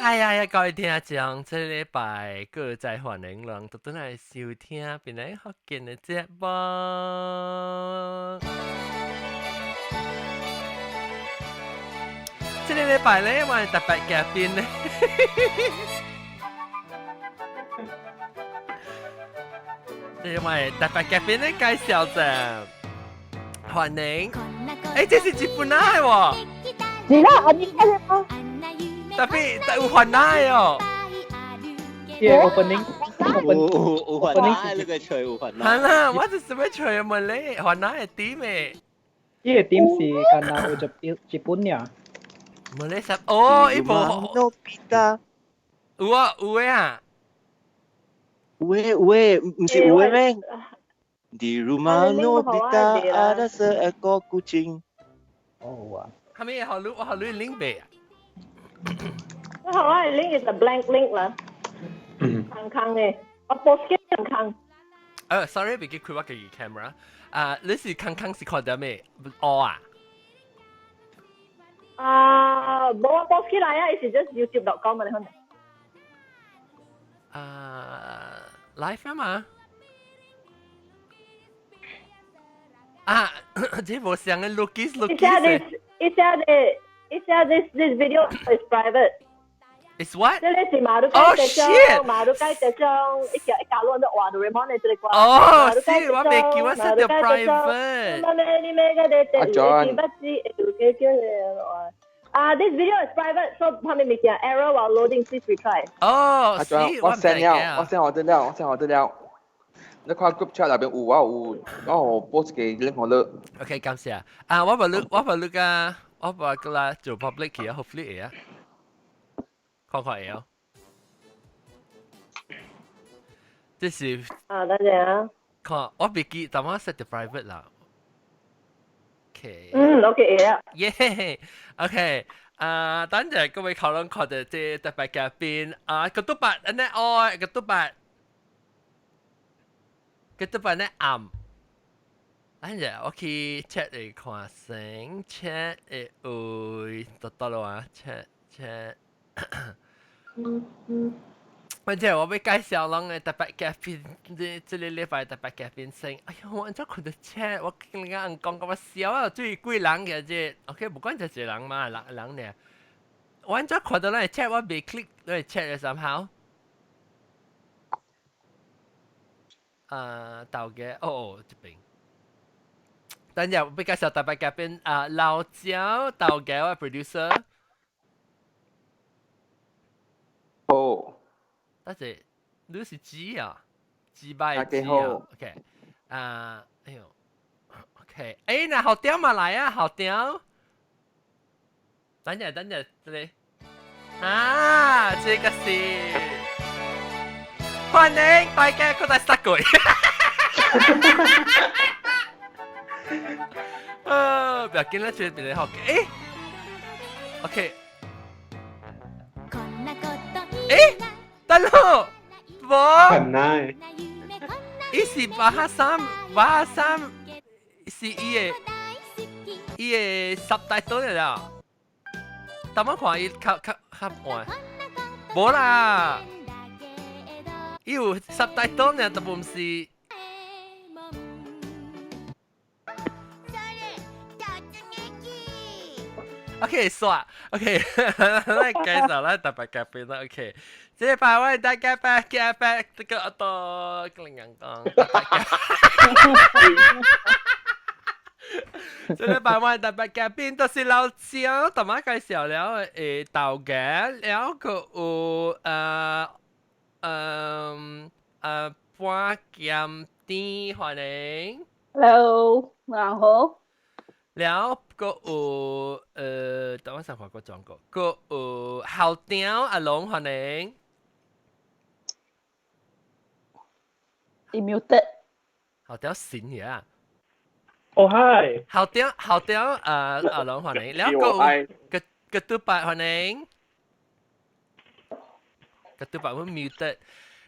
哎呀呀，各位聽眾，這禮拜閣再歡迎人轉來收聽邊個福建的節目。這個禮拜咧，我係特別嘉賓咧。這我係特別嘉賓咧，介紹者，歡迎。這是日本來喎。是啦，阿你睇下。特別有番來哦。耶，opening，有有番來，你個吹有番來。係啦，我就是要吹問你，番來係點嘅？呢個點是敢若有日本爾。問你十哦，伊無。有啊，有的啊。有的有的，毋是有的咩？Di rumah Nobita ada seekor kucing。哦啊。係咪學你我學你 link 未啊？我嘅 link is a blank link 啦。空空嘅，我 post 嘅空空。Sorry，別記開我嘅 camera。啊，你是空空是看到咩？哦啊。啊，無我 post 起來啊，伊是 just youtube.com 啊，你可能。啊，live 啊嘛。啊，這無像嘅 Lookies Lookies。 It said this video is private. It's what? 這個是馬魯 Oh 蓋這 shit！張，馬魯蓋這張，一條一家攏都畫到 Raymond 的這個歌。哦，是，我未記我 set 到 private。阿 John。啊，this video is private, so 旁邊物件 error while loading, please retry。哦，阿 John，我 send 了，我 send 我得了，我 send 我得了。你看 group chat 內邊有啊有，我 post 個 link 予你。 OK，感謝。啊，我把你，我把你個，我把個啦做 public 去啊，hopefully 會啊。看看會哦。這是。啊，等陣啊。看，我別記，但我 set 到 private 啦。OK。嗯，OK 會啊。耶，OK。啊，等陣各位討論看到這特別嘉賓啊，個都白，安尼愛個都白。個都白呢暗。等陣我去 chat 嚟看先，chat 會有得得咯啊，chat chat。反正我欲介紹攏的特別嘉賓，這這個禮拜特別嘉賓先。哎呀，我按怎看到 chat，我跟人家講講我笑啊，最幾人嘅這，OK，不管就一個人嘛，人人呢。我按怎看到咱 chat，我未 click 咱 chat 的時候。啊，豆嘅，哦哦，這邊。等陣我欲介紹特別嘉賓啊，老焦豆嘅我 producer。好。等陣，你是雞啊？雞巴大的雞啊家好。？OK，啊，哎呦，OK，哎，那好屌嘛來啊，好屌！等陣，等陣，這裡，啊，這個是歡迎大家過來殺鬼。啊，不要緊啦，這邊好，哎，OK，哎，大佬，無，伊是巴三，巴三是伊的，伊的 subtitle 嚟啦。但我看伊較較較換，無啦，伊有 subtitle 呢，但毋是。OK，煞，OK，咱介紹咱特別嘉賓啦，OK，這禮拜我大家拜嘉賓，這個阿多跟人講，這禮拜我特別嘉賓都是老張，頭仔介紹了豆芽，了閣有半鹹甜，歡迎。 Hello，晚好。了閣有等我先看個轉過，閣有校長阿龍歡迎。伊 muted。校長神呀！哦嗨。校長校長阿龍歡迎，了閣有個個拄伯歡迎，個拄伯阮 muted，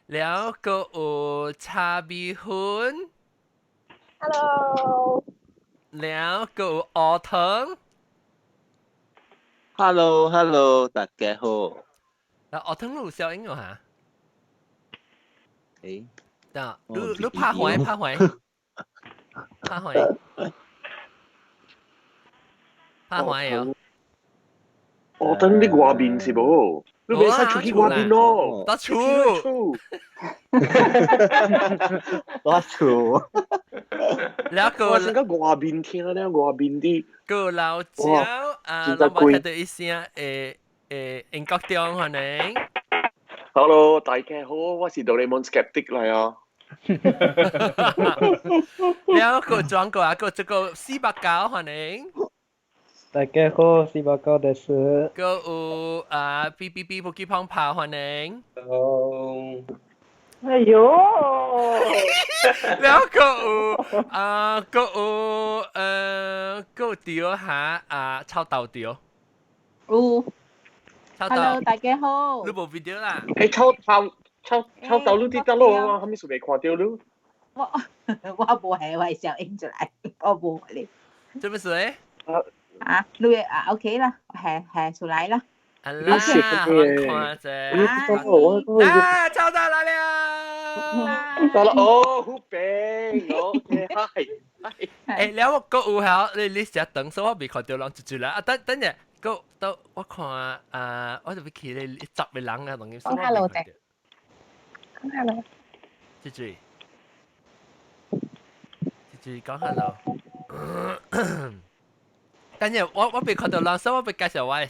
了閣有茶米粉。 Hello。了閣有烏糖。 Hello，Hello，大家好。嗱，我聽路小英哦嚇。誒，得，你拍開拍開，拍開，拍開啊！我等你外面是無？你袂使出去外面咯。到厝。到厝。แล้ว個我先講外面聽咧，外面啲個老椒啊，老闆聽到一聲英國中可能。 Hello，大家好，我是哆啦 A 夢 Skeptic 嚟啊。แล้ว個轉過啊，個這個489可能。大家好，489です。個有啊 B B B 不記胖跑歡迎。哦。哎呦！แล้ว個有啊個有個掉下啊臭豆掉。有。臭豆。 Hello，大家好。你無 video 啦？誒，臭豆臭臭豆你佇倒落啊？啥物事未看到你？我無係我小英出來，我無咧。做乜事咧？啊，你啊 OK 啦，係係出來啦。啊啦，我看者。啊，臭豆來了。到了哦，好平，OK，係。誒，了我個有效，你成日等，所以我未看到人就住啦。啊，等等陣，個到我看啊，我就要去咧10個人啊，當然。講 hello 嘅。講 hello。住住，住住講 hello。等陣我未看到人，所以我未介紹我的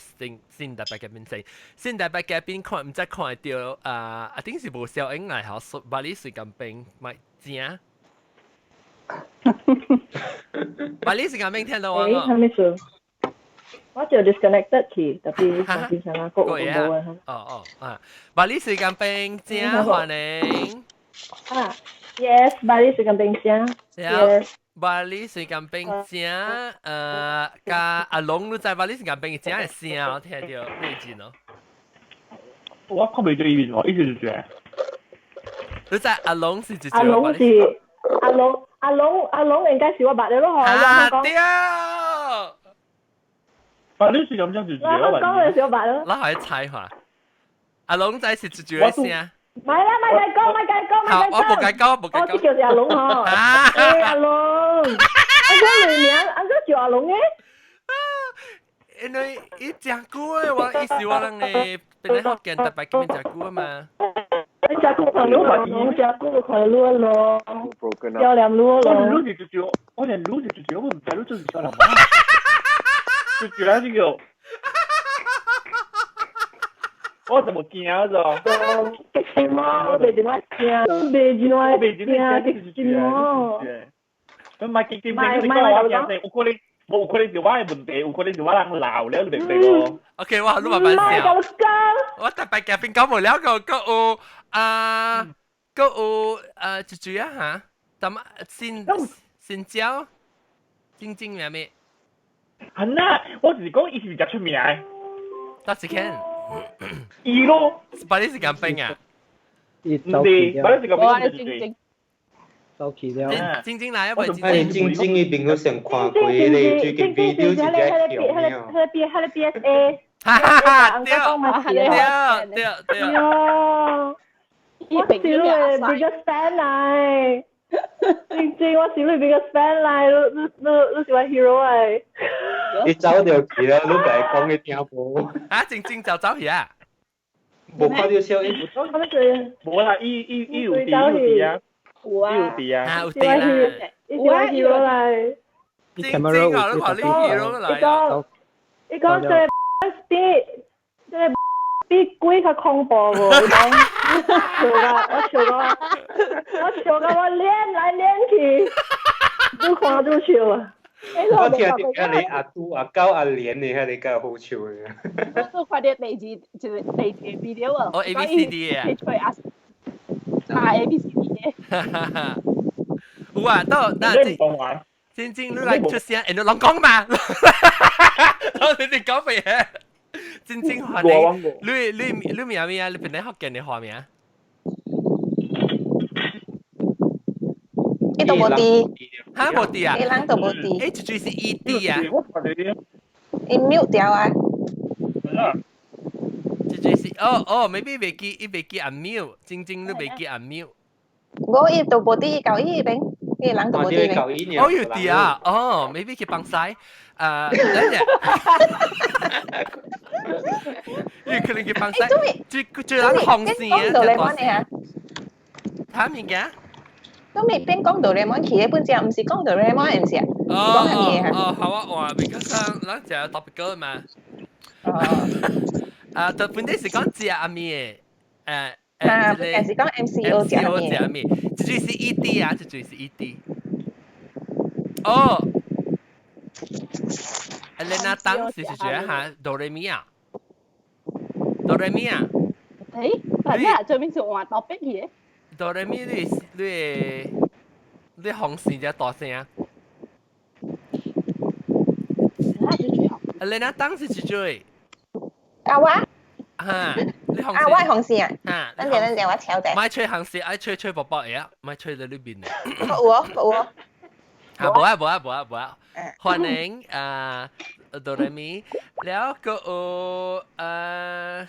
新特別嘅面先。新特別嘅邊看唔知看到啊，一定是無小英嚟嗬，把你水咁冰咪正。把你時間冰聽到我冇？係咩事？我就 disconnected 去，特別我變成阿國冇啊。哦哦啊！把你時間冰正歡迎。啊，yes，把你時間冰正。Yes。巴黎水甘冰正，加阿龍你知巴黎水甘冰正嘅聲，我聽到最近咯。我看袂到伊面喎，伊是誰？你知阿龍是一阿龍是阿龍，阿龍阿龍應該是我捌的咯，嗬。啊對。巴黎水甘冰是我講嘅是我捌咯。我可以猜下，阿龍仔是一句嘅聲。唔係啦，咪計講，咪計講，咪計講。我冇計講，冇計講。我這叫是阿龍嗬。誒，阿龍，阿哥你名，阿哥叫阿龍嘅。因為伊誠久的，我伊是我人的本來福建特別叫誠久啊嘛。你誠久看路，誠久看路咯。少年路咯。我連路是就叫，我連路是就叫，我唔知路就是少年嘛。就叫咱這個。我怎麼驚咗？激嘛，我袂怎麼驚，袂怎麼驚，激嘛。咁咪激點點？你講我驚有可能，無可能是我的問題，有可能是我人老了，你明白無？OK，我你慢慢想。我我特別夾邊講無了個個有啊，個有啊，一句啊嚇，怎麼新新椒，晶晶咩咩？係啦，我就是講伊是較出名的。多謝 Ken。伊咯，巴黎是咁冰啊？伊唔是，巴黎是咁冰。走去了。晶晶來啊！喂，晶晶伊朋友上看過咧，最近 video 是只強嘅。佢 B 佢 B S A。哈哈哈！對對對對。我是你 biggest fan 嚟，晶晶，我是你 biggest fan 嚟，你是我 hero 嚟。你走就去啦，你家講你聽無？啊，晶晶就走去啊？無看到小英，無啦，伊有佇有佇啊，有啊，有佇啊，有佇啦，伊是我 hero 嚟。晶晶啊，你看你 hero 嚟啊！伊講這個比這個比鬼較恐怖無？伊講笑到我笑到我笑到我臉來臉去，愈看愈笑啊！我聽到遐個阿杜、阿狗、阿蓮的遐個較好笑的。我看到第二一個第二個 video 啊。哦 A B C D 啊。啊 A B C D 的。有啊，到那真正你來出聲，你攏講嘛？你哋講乜嘢？真正話你名咩啊？你本來福建的話名？伊都無佇。嚇無佇啊？伊人都無佇。欸，一句是伊佇啊。伊 mute 掉啊。這這是哦哦，maybe 袂記，伊袂記按 mute，真正都袂記按 mute。我伊都無佇舊伊邊，伊人都無佇邊。哦，有啲啊，哦，maybe 去幫晒，等陣，伊可能去幫晒，最最人紅線啊，哆啦 A 夢啊，睇物件。都未變講哆啦 A 夢去的本只，毋是講哆啦 A 夢，毋是啊？哦哦，好啊，哇，because 咱食 topical 嘛。哦。啊，就本底是講食阿咪的，啊，本是講 MCO 食阿咪。食阿咪，這就是 ED 啊，這就是 ED。哦。Elena 當時是覺得哈哆來咪啊，哆來咪啊。誒，係咩？最尾是換 topic 去的。哆來咪你你你紅線只大聲。啊，你那當時是最。啊我。嚇，你紅線。啊我係紅線啊。嚇。等陣等陣，我抄者。咪吹紅線，愛吹吹薄薄嘅啊，咪吹到裏邊嘅。有哦有哦。啊，無啊無啊無啊無啊，歡迎啊哆來咪，了個有。哎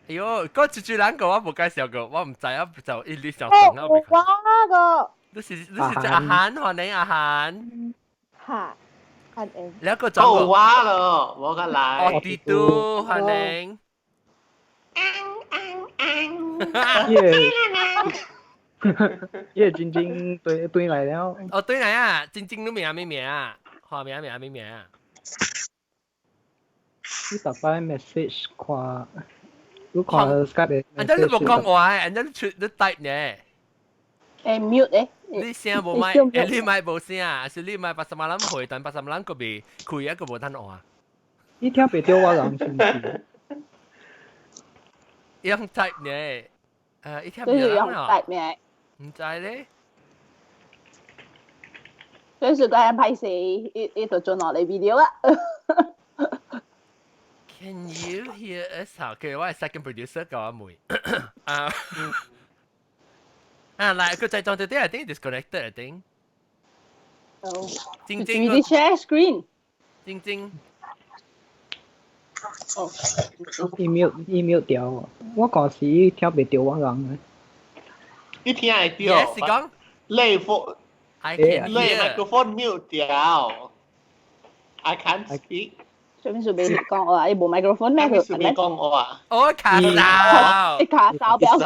喲，嗰一句人個我無介紹過，我唔知啊，就一直想等啊。我個。你是阿韓，歡迎阿韓。哈，歡迎。兩個轉過。我咯，我個來。我弟都歡迎。耶！耶，晶晶對對來了。哦，對來啊，晶晶你名咩名啊？花名名咩名啊？你逐擺 message 看。你看 Skype 的。人家你無講話，人家你出你 type 呢？誒 mute 誒。你聲無麥，誒你麥無聲啊？是你麥八十萬人回，但80萬人個未開啊，個無通話。你聽袂著我人是毋是？用 type 呢？伊聽袂著用 type 呢？毋知咧。所以是講歹勢，伊伊就轉落嚟 video 啦。 Can you hear us？好，佢我係 second producer 教我妹。啊啊，來個再裝到啲，I think disconnected，I think。哦。晶晶。你 share screen。晶晶。哦。伊 mute 伊 mute 掉，我講時聽袂著我人。你聽會著？ Yes，是講。你 phone，你 microphone mute 掉。I can't speak。上面是袂講話，伊無 microphone 咩？佢是袂講話。我卡手，你卡手表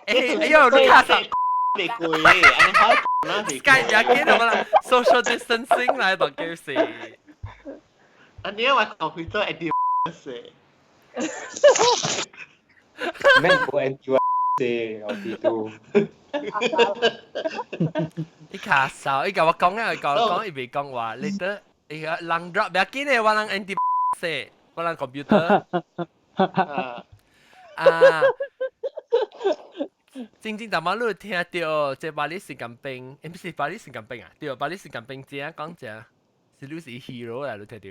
哎哎呦，你卡手，你攰，你好， Skype 也見到啦，social distancing 來當叫是。啊，你話 computer 會丟死。咩無 NTU 死，我知道。你卡手，伊甲我講啊，講講伊袂講話，你得。伊個人 drop，別緊的，我人 anti 死，我人 computer。啊！正正淡薄你聽到這巴黎神經病，毋是巴黎神經病啊？對，巴黎神經病正講正，是你是 hero 來，你聽到？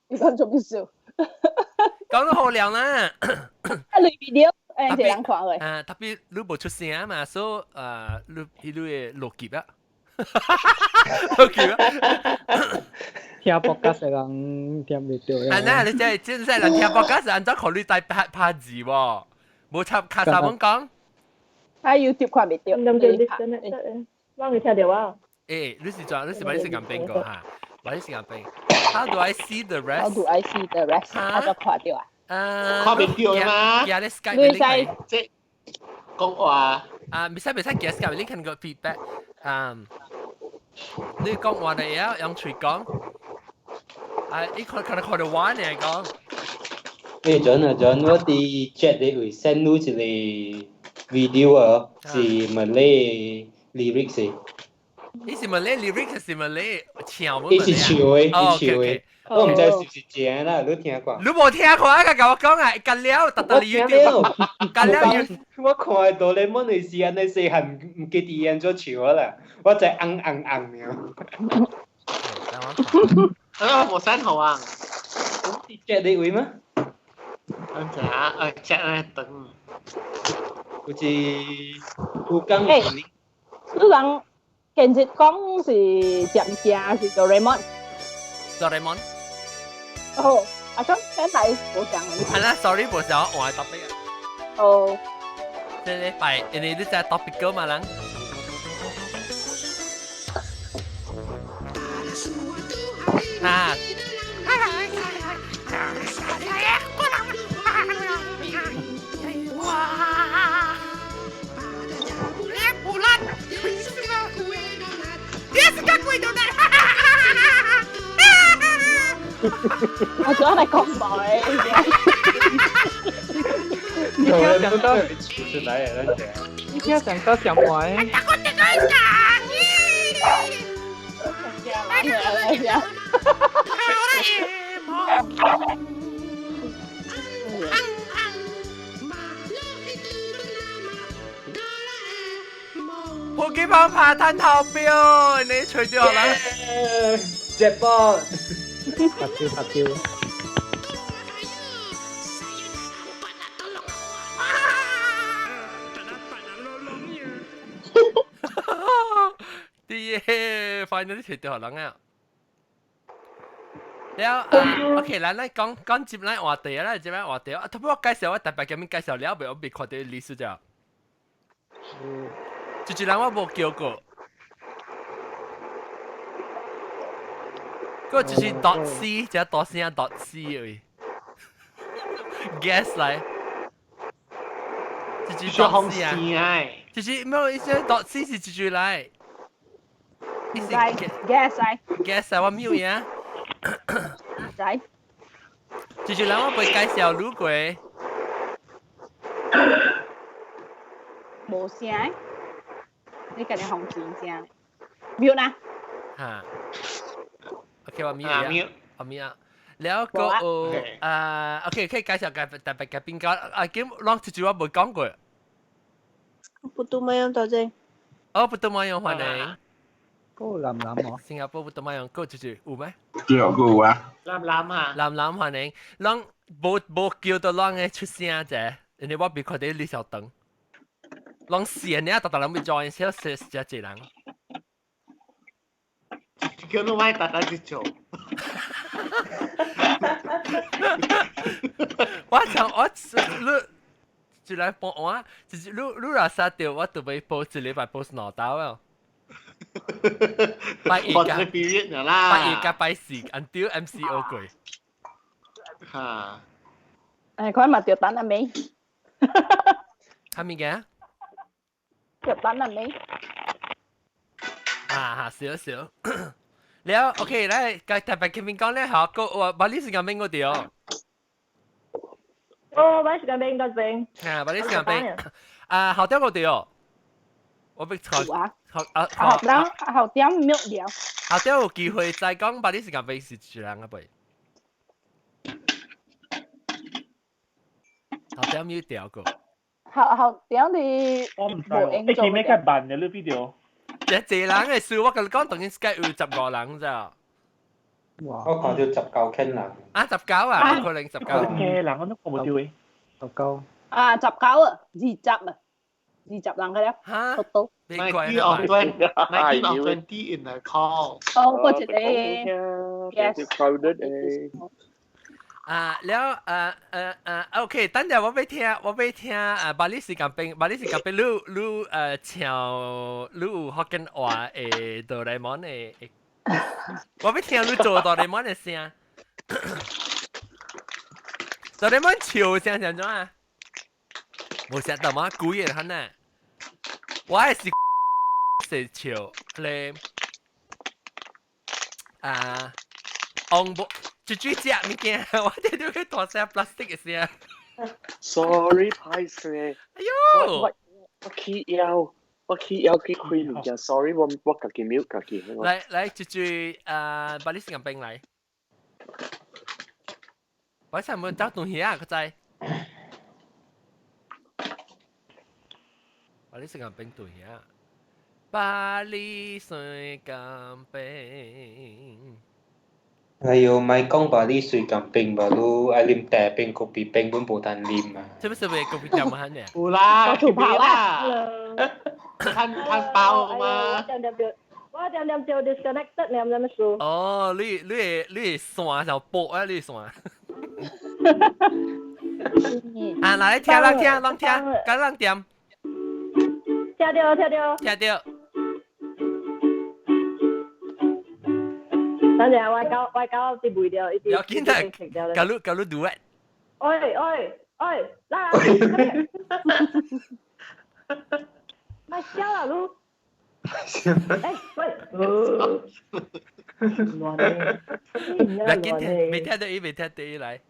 你講做咩笑？講得好涼啦！啊，你 video 誒，一人看嘅。啊，特別你無出聲嘛，所以啊，你你會落劫啊，落劫啊！聽 podcast 的人聽袂著。啊，那你真真係人聽 podcast 按怎考慮帶拍拍字喎？無插卡啥攏講？喺 YouTube 看袂著。唔對，我未聽著啊。誒，你是做你是把你時間變過嚇？把你時間變。How do I see the rest? How do I see the rest？我就看著啊。看袂著嗎？呀，你 Skype 你使即講話。啊，唔使唔使，其實 Skype 你看個 feedback。嗯，你講話你啊，用嘴講。啊，你看看看到話你講。誒，準啊準，我佇 chat 裡會 send 你一個 video 啊，是 Malay lyrics。伊是 Malay lyrics 是 Malay 唱？伊是唱的，伊唱的。我毋知是毋是正啦，你聽過？你無聽過啊？佮我講啊，干了，特特你 YouTube，干了 YouTube。我看哆啦 A 夢的時，按呢細漢毋記得按怎唱啦，我在尪尪尪爾。啊，無 send 予啊。你 chat 你位嗎？唔知啊，chat 咧等。有一有講。欸，你人近日講是食物件是哆啦 A 夢。哆啦 A 夢。哦，阿張先來無講。係啦，sorry，無想換 topic 啊。哦。這禮拜，因為你知 topic 個嘛人。啊。我想嚟講白。你聽講到出來啊！你聽講到上歪。我幾棒拍攤頭錶，你除掉啦。 Jackpot！拍照拍照。啲嘢，finally 除掉人啊！了啊，OK，咱來講講接來話題啦，接來話題啊，特別我介紹我特別咁樣介紹了，未我未看到歷史啫。一人我無叫過，個就是 dot C，只大聲 dot C 而已。Guess 來，一句 dot C 啊，就是沒有意思 dot C 是一句來。唔知 guess 來，guess 來我沒有呀。知。一句人我會介紹你過。無聲。你家己紅錢聲，mute 啦。嚇，OK 我 mute 啊，我 mute 啊。了個啊，OK 可以介紹介特別嘅邊個啊？咁啷一句我未講過。不都沒用多謝。哦，不都沒用歡迎。個男男哦。新加坡不都沒用，個就是有咩？對，個有啊。男男啊。男男歡迎，啷無無叫到啷嘅出聲者，因為我未看到李小燈。攏線呢，逐逐人要 join，少少一隻人。叫你莫逐逐去做。我想我你就來幫我，就是你你若殺掉，我就欲 post 一禮拜 post 兩刀啊。拜一加拜一加拜四，until MCO 過。嚇！誒，佢嘛著等啊未？係咪嘅？著等啊未？啊，少少。了，OK，來，特別前面講咧，嚇，個我把你時間俾我哋哦。哦，把時間俾多謝。啊，把你時間俾。啊，後點我哋哦。我俾錯。後啊後點後點沒了。後點有機會再講，把你時間俾是一人啊袂。後點要調過。後後點你我唔知喎，你見咩較慢嘅呢 video？一濟人嘅事，我甲你講，當然 Skype 有15人咋。哇！我看到19人。啊，19啊，可能19。幾人我都看無到嘅。19。啊，19啊，20啊，20人個了。嚇？到。 19 of 20, 19 of 20 in the call。哦，我一個。Yes。 Crowded 誒。啊，了，OK，等陣我欲聽，我欲聽啊，把你時間變，把你時間變，你你唱，你有福建話的哆啦 A 夢的，我欲聽你做哆啦 A 夢的聲。哆啦 A 夢笑聲是按怎啊？無食到嗎？鬼的很啊！我的是是笑咧，啊，紅布。一水食物件，我聽到佢大聲 plastic 嘅聲。 Sorry，歹勢。哎呦！我起腰，我起腰去開物件。Sorry，我家己 mute 家己。來來，一水啊，把你時間冰來。我想問走東西啊，個仔。把你時間冰對啊。把你時間冰。哎呦，咪講把你水咁冰吧，你愛啉茶冰、咖啡冰，本無通啉啊。是不是袂咖啡店啊？呢？有啦，土炮啦，攤攤包嘛。我點點就 disconnected，你唔知咩事。哦，你線就薄啊，你線。啊，來聽啦聽，攏聽，甲咱點。聽到聽到。聽到。等陣我搞啲背掉，一啲。要緊啊！搞你搞你 duet。喂喂喂，來！咪笑啦，你。哎喂！亂咧。來緊聽，未聽到伊，未聽到伊來。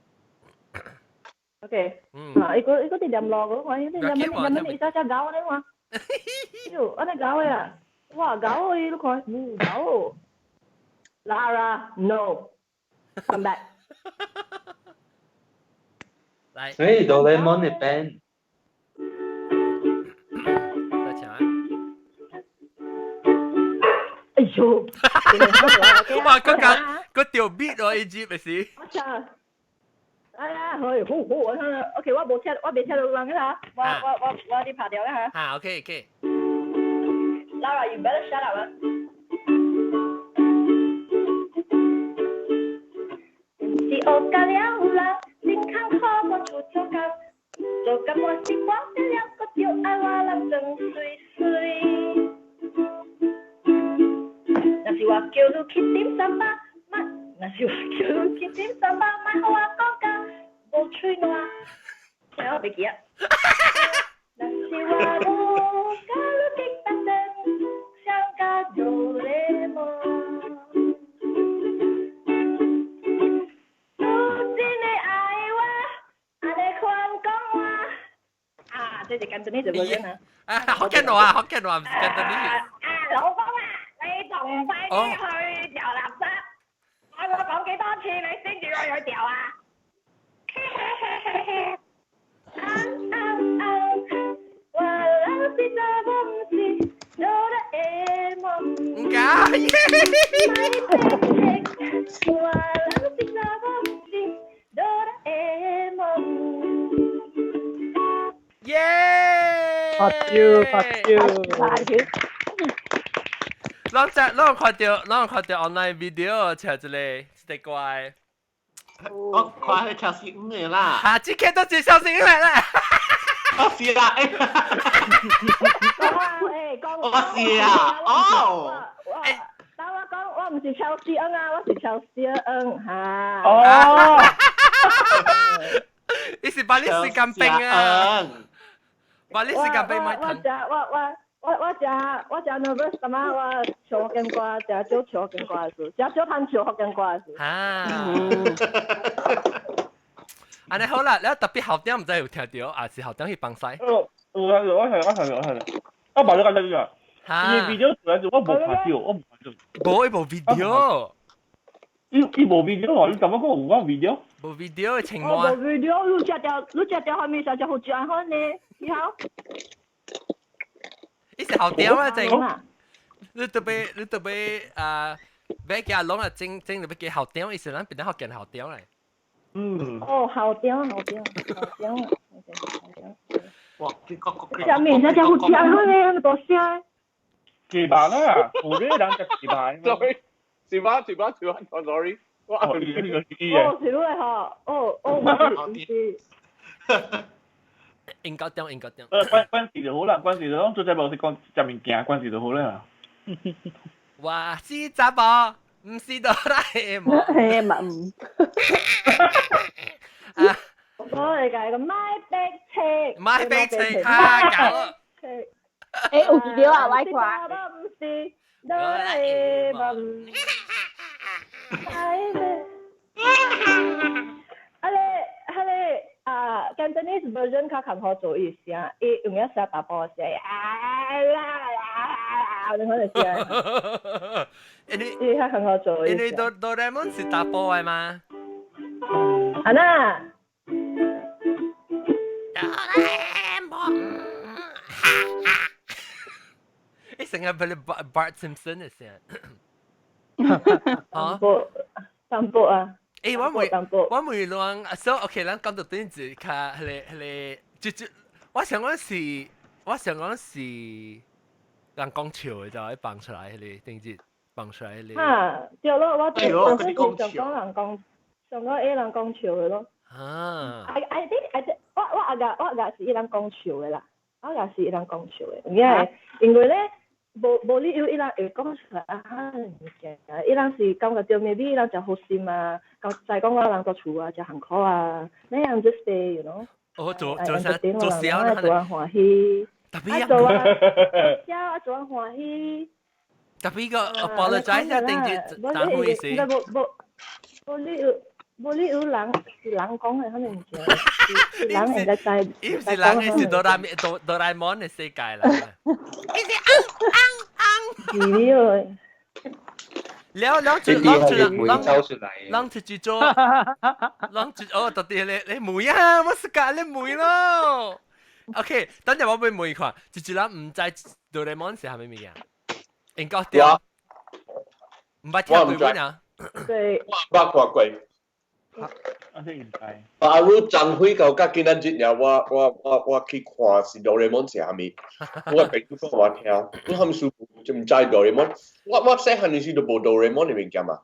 OK。啊，伊個伊個啲念落個，我啲念念念，伊只只狗咧嘛。喲，安尼狗的啊！哇，狗伊你看，嗯，狗。Lara, no. Come back. 來。所以哆啦 A 夢的 band。再唱啊！哎呦！哇，嗰個嗰條 beat 喎，伊接咪是？我唱。哎呀，去，好好，我聽，OK，我無聽，我未聽到人嚇，我啲拍掉啦嚇。啊，OK OK。 Lara, you better shut up 啊！是學甲了人，真艱苦無厝做工，做工我是慣得了，閣著愛我人裝媠媠。若是我叫你去點三百，莫；若是我叫你去點三百，莫予我講甲無喙爛。聽我袂記啊。若是我無佮你激八頓，想甲哆啦 A 夢。你真的愛我，按呢款講話。啊，這是簡單的就無講啦。啊，福建話，福建話唔是簡單的。啊，老公啊，你仲唔快啲去掉垃圾？我講幾多次你先至去掉啊？啊啊啊！我人是查某，毋是哆啦 A 夢。唔該。我人是查某，毋是哆啦 A 夢。耶！發燒發燒。發燒。攏只攏看到攏看到 online video，唱一個一個歌。我看彼條是五的啦。啊，這個都是小心來啦。我是啦，欸。我是啊，哦。但我講我毋是超市恩啊，我是超市恩嚇。哦。你是把你時間冰啊？把你時間冰咪我食我我我我食我食 nervous 什麼？我唱福建歌，食少唱福建歌的事，食少通唱福建歌的事。啊。按呢好啦，你特別校長毋知有聽著，還是校長去幫手？我我我我我我把這個這個，伊 video 出來時我無看到，我無看到。無伊無 video。伊無 video，你感覺講有我 video？無 video 的情我無 video，你食掉你食掉後面上只好食好呢，以後。伊是校長啊，正。你特別你特別啊，欲叫阿龍啊，整整特別叫校長，伊是咱變得福建校長嚟。嗯。哦，校長校長校長，校長。哇！食麵食只好食好呢，大聲。雞肉啦，有啲人食雞肉。 Sorry，是吧？是吧？是吧？Sorry，我哦，哦，是你吼，哦哦，唔是。應該點，應該點。關關事就好啦，關事就講做節目是講食物件，關事就好啦。我是查某，毋是哆啦 A 夢。嘿嘛唔。啊！我會共伊講莫白痴，莫白痴，啊，搞了。欸，有 video 啊，我愛看。毋是哆啦 A 夢。啊咧，啊咧，啊，Cantonese version 較較好做伊聲，伊用一聲大波聲，啊啦啦，你可能聲。因為伊較較好做。因為哆哆啦 A 夢是大波的嘛。啊那。哆啦 A 夢。伊成日俾你 Bart Simpson 的聲。淡薄，淡薄啊。欸，我問我問亂，所以 OK，咱講到頂子較彼個彼個，就就我想講是，我想講是，人講笑嘅就係放出來，迄個頂日放出來迄個。哈，對咯，我就我是想講人講，想講會人講笑嘅咯。啊！I think I 我阿個是伊人講笑嘅啦，我阿個是伊人講笑嘅，因為咧無理由伊人會講出來啊物件，伊人是感覺著 maybe 伊人誠好心啊，講知講我人蹛厝啊，誠艱苦啊，那樣 just say you know。哦，做做啥做痟啦，做人歡喜。特別做啊，痟啊，做人歡喜。特別個 apologize 一定要怎回事？無無理由。無理由人是人講的，可能唔是人應該知。伊毋是人，伊是哆啦 A 夢的世界啦。伊是翁翁翁。是哦。了了就攏就攏攏就去做，攏就哦，到底你問啊，我是教你問咯。OK，等陣我俾問看，一人毋知哆啦 A 夢是啥物物件？應該對。毋捌聽過啊？對。我捌看過。我真毋知。 Baru 昨昏到甲今仔日爾，我去看是哆啦 A 夢是啥物，我朋友講我聽，我含事就毋知哆啦 A 夢。我細漢時就無哆啦 A 夢的物件嘛。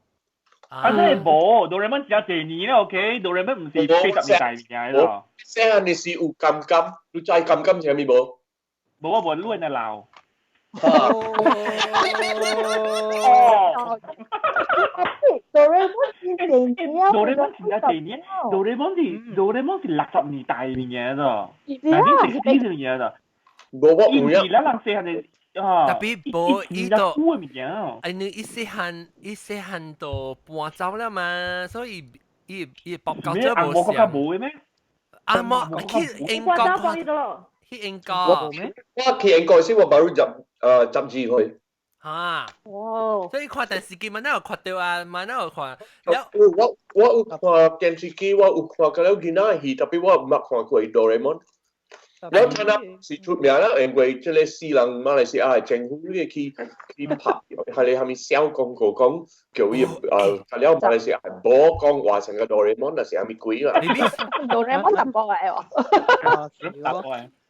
啊，真係無，哆啦 A 夢只有一年啦，OK？哆啦 A 夢毋是80年代物件咯。細漢時有金金，你知金金是啥物無？無，我無亂來鬧。哦，哆啦 A 夢是電影啊！哆啦 A 夢是一年，哆啦 A 夢是60年代物件咯，1960物件咯。無我有啊。咱人細漢的啊，特別無伊都，物件。因為伊細漢都搬走了嘛，所以伊報告這無像。無咩？啊，無去英國。去英國。我去英國時，我 baru 十二歲。啊！哇！所以看電視機嘛，哪有看到啊？嘛哪有看？我有看電視機，我有看過了囡仔戲，特別我毋捌看過哆啦 A 夢。我聽到是出名啦，因為這個死人馬來西亞的政府去去拍，係你係咪小廣告講叫伊了馬來西亞無講話成個哆啦 A 夢，那是啥物鬼啦？哆啦 A 夢淡薄嘅喎。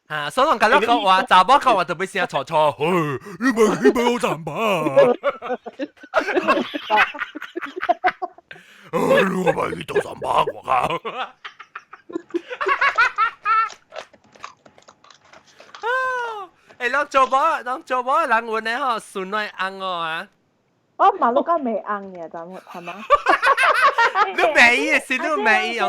啊，所以人講講話，查某講話特別聲嘈嘈，嘿，你咪好慘吧？我咪遇到慘吧，我靠！欸，咱做某人阮的吼，順來翁哦啊！我馬路甲未翁嘅，就係嘛？你未伊的是你未伊用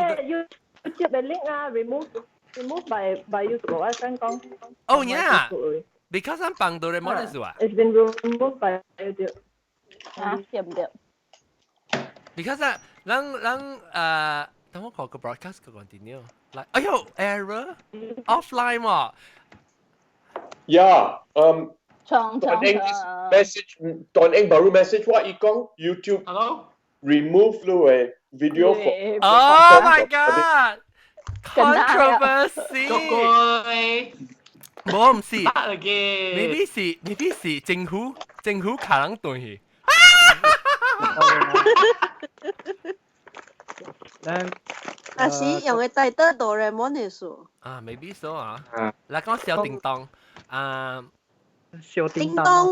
？YouTube 的 link 啊，remove。Remove by YouTube 我想講。哦，yeah，because 咱放哆啦 A 夢的是吧？It's been removed by YouTube。啊，對唔對？Because 咱等我看個 broadcast 個 continue。來，哎呦，error offline 喎。 Yeah，長長 message，當英 baru message 我伊講 YouTube remove 你的 video for。 Oh my god！Controversy，無毋是，maybe 是政府卡人斷去。啊是用的帶得哆啦 A 夢的數。啊，maybe so 啊。來講小叮當啊，小叮當，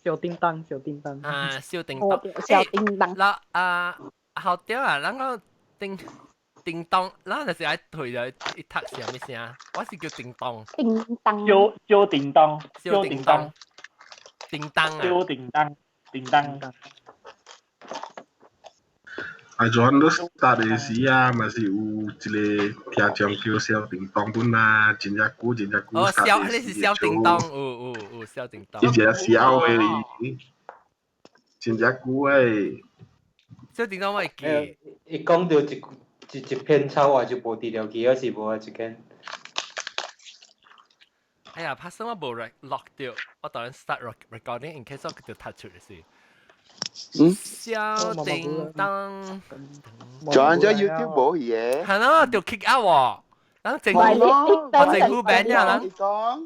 小叮當，小叮當。啊，小叮當，小叮當。嗱啊，好屌啊，咱講叮。叮當，咱就是愛退咗一讀是啥物聲？我是叫叮當。叮當。小小叮當，小叮當，叮當啊！小叮當，叮當。啊，陣你 start 的時啊，嘛是有一個聽眾叫小叮當本啊，真正久真正久。哦，小，你是小叮當，有小叮當。伊一個小的，真正久的。小叮當我會記。伊講著一片草啊，就無治療機，還是無啊？一間。哎呀，拍算我無 lock 掉，我當然 start recording in case 我叫踢出嚟先。嗯。小叮當。轉咗 YouTube 無嘢。係咯，就 kick out 喎。咱政府，我政府 ban 呀，咱。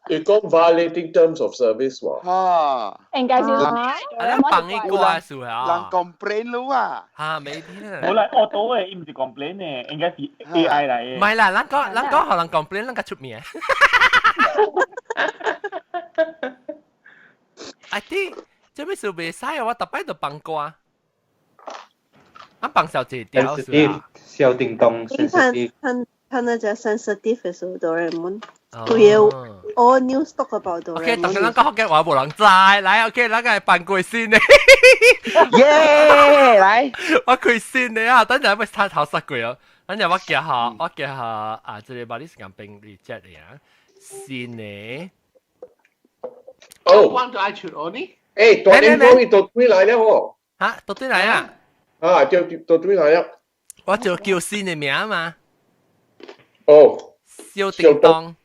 伊講 violating terms of service 喎。嚇。應該是啊，咱放伊歌數啊。人 complain 咯啊。嚇，沒聽啊。無啦，我倒的，伊毋是 complain 的，應該是 AI 來的。唔係啦，咱講予人 complain，咱較出名。I think 這咩事袂使啊！我逐擺都放歌，啊放小姐條是啊。小叮當 sensitive。看那隻 sensitive 的時候，哆啦 A 夢，佢有 all news talk about 哆啦 OK， A 大家夢。咱講福建話無人知，來 OK，咱個放過先咧。耶，來，我開先咧啊！等陣要睇頭殺過哦。等陣我寄下，我寄下啊！這個把你時間兵你接嚟啊，先咧。哦，關咗 iTunes 哦呢？誒，大年講伊到對來了哦。嚇，到對來啊？啊，對到對來了。我就叫新的名嘛。哦。小叮當。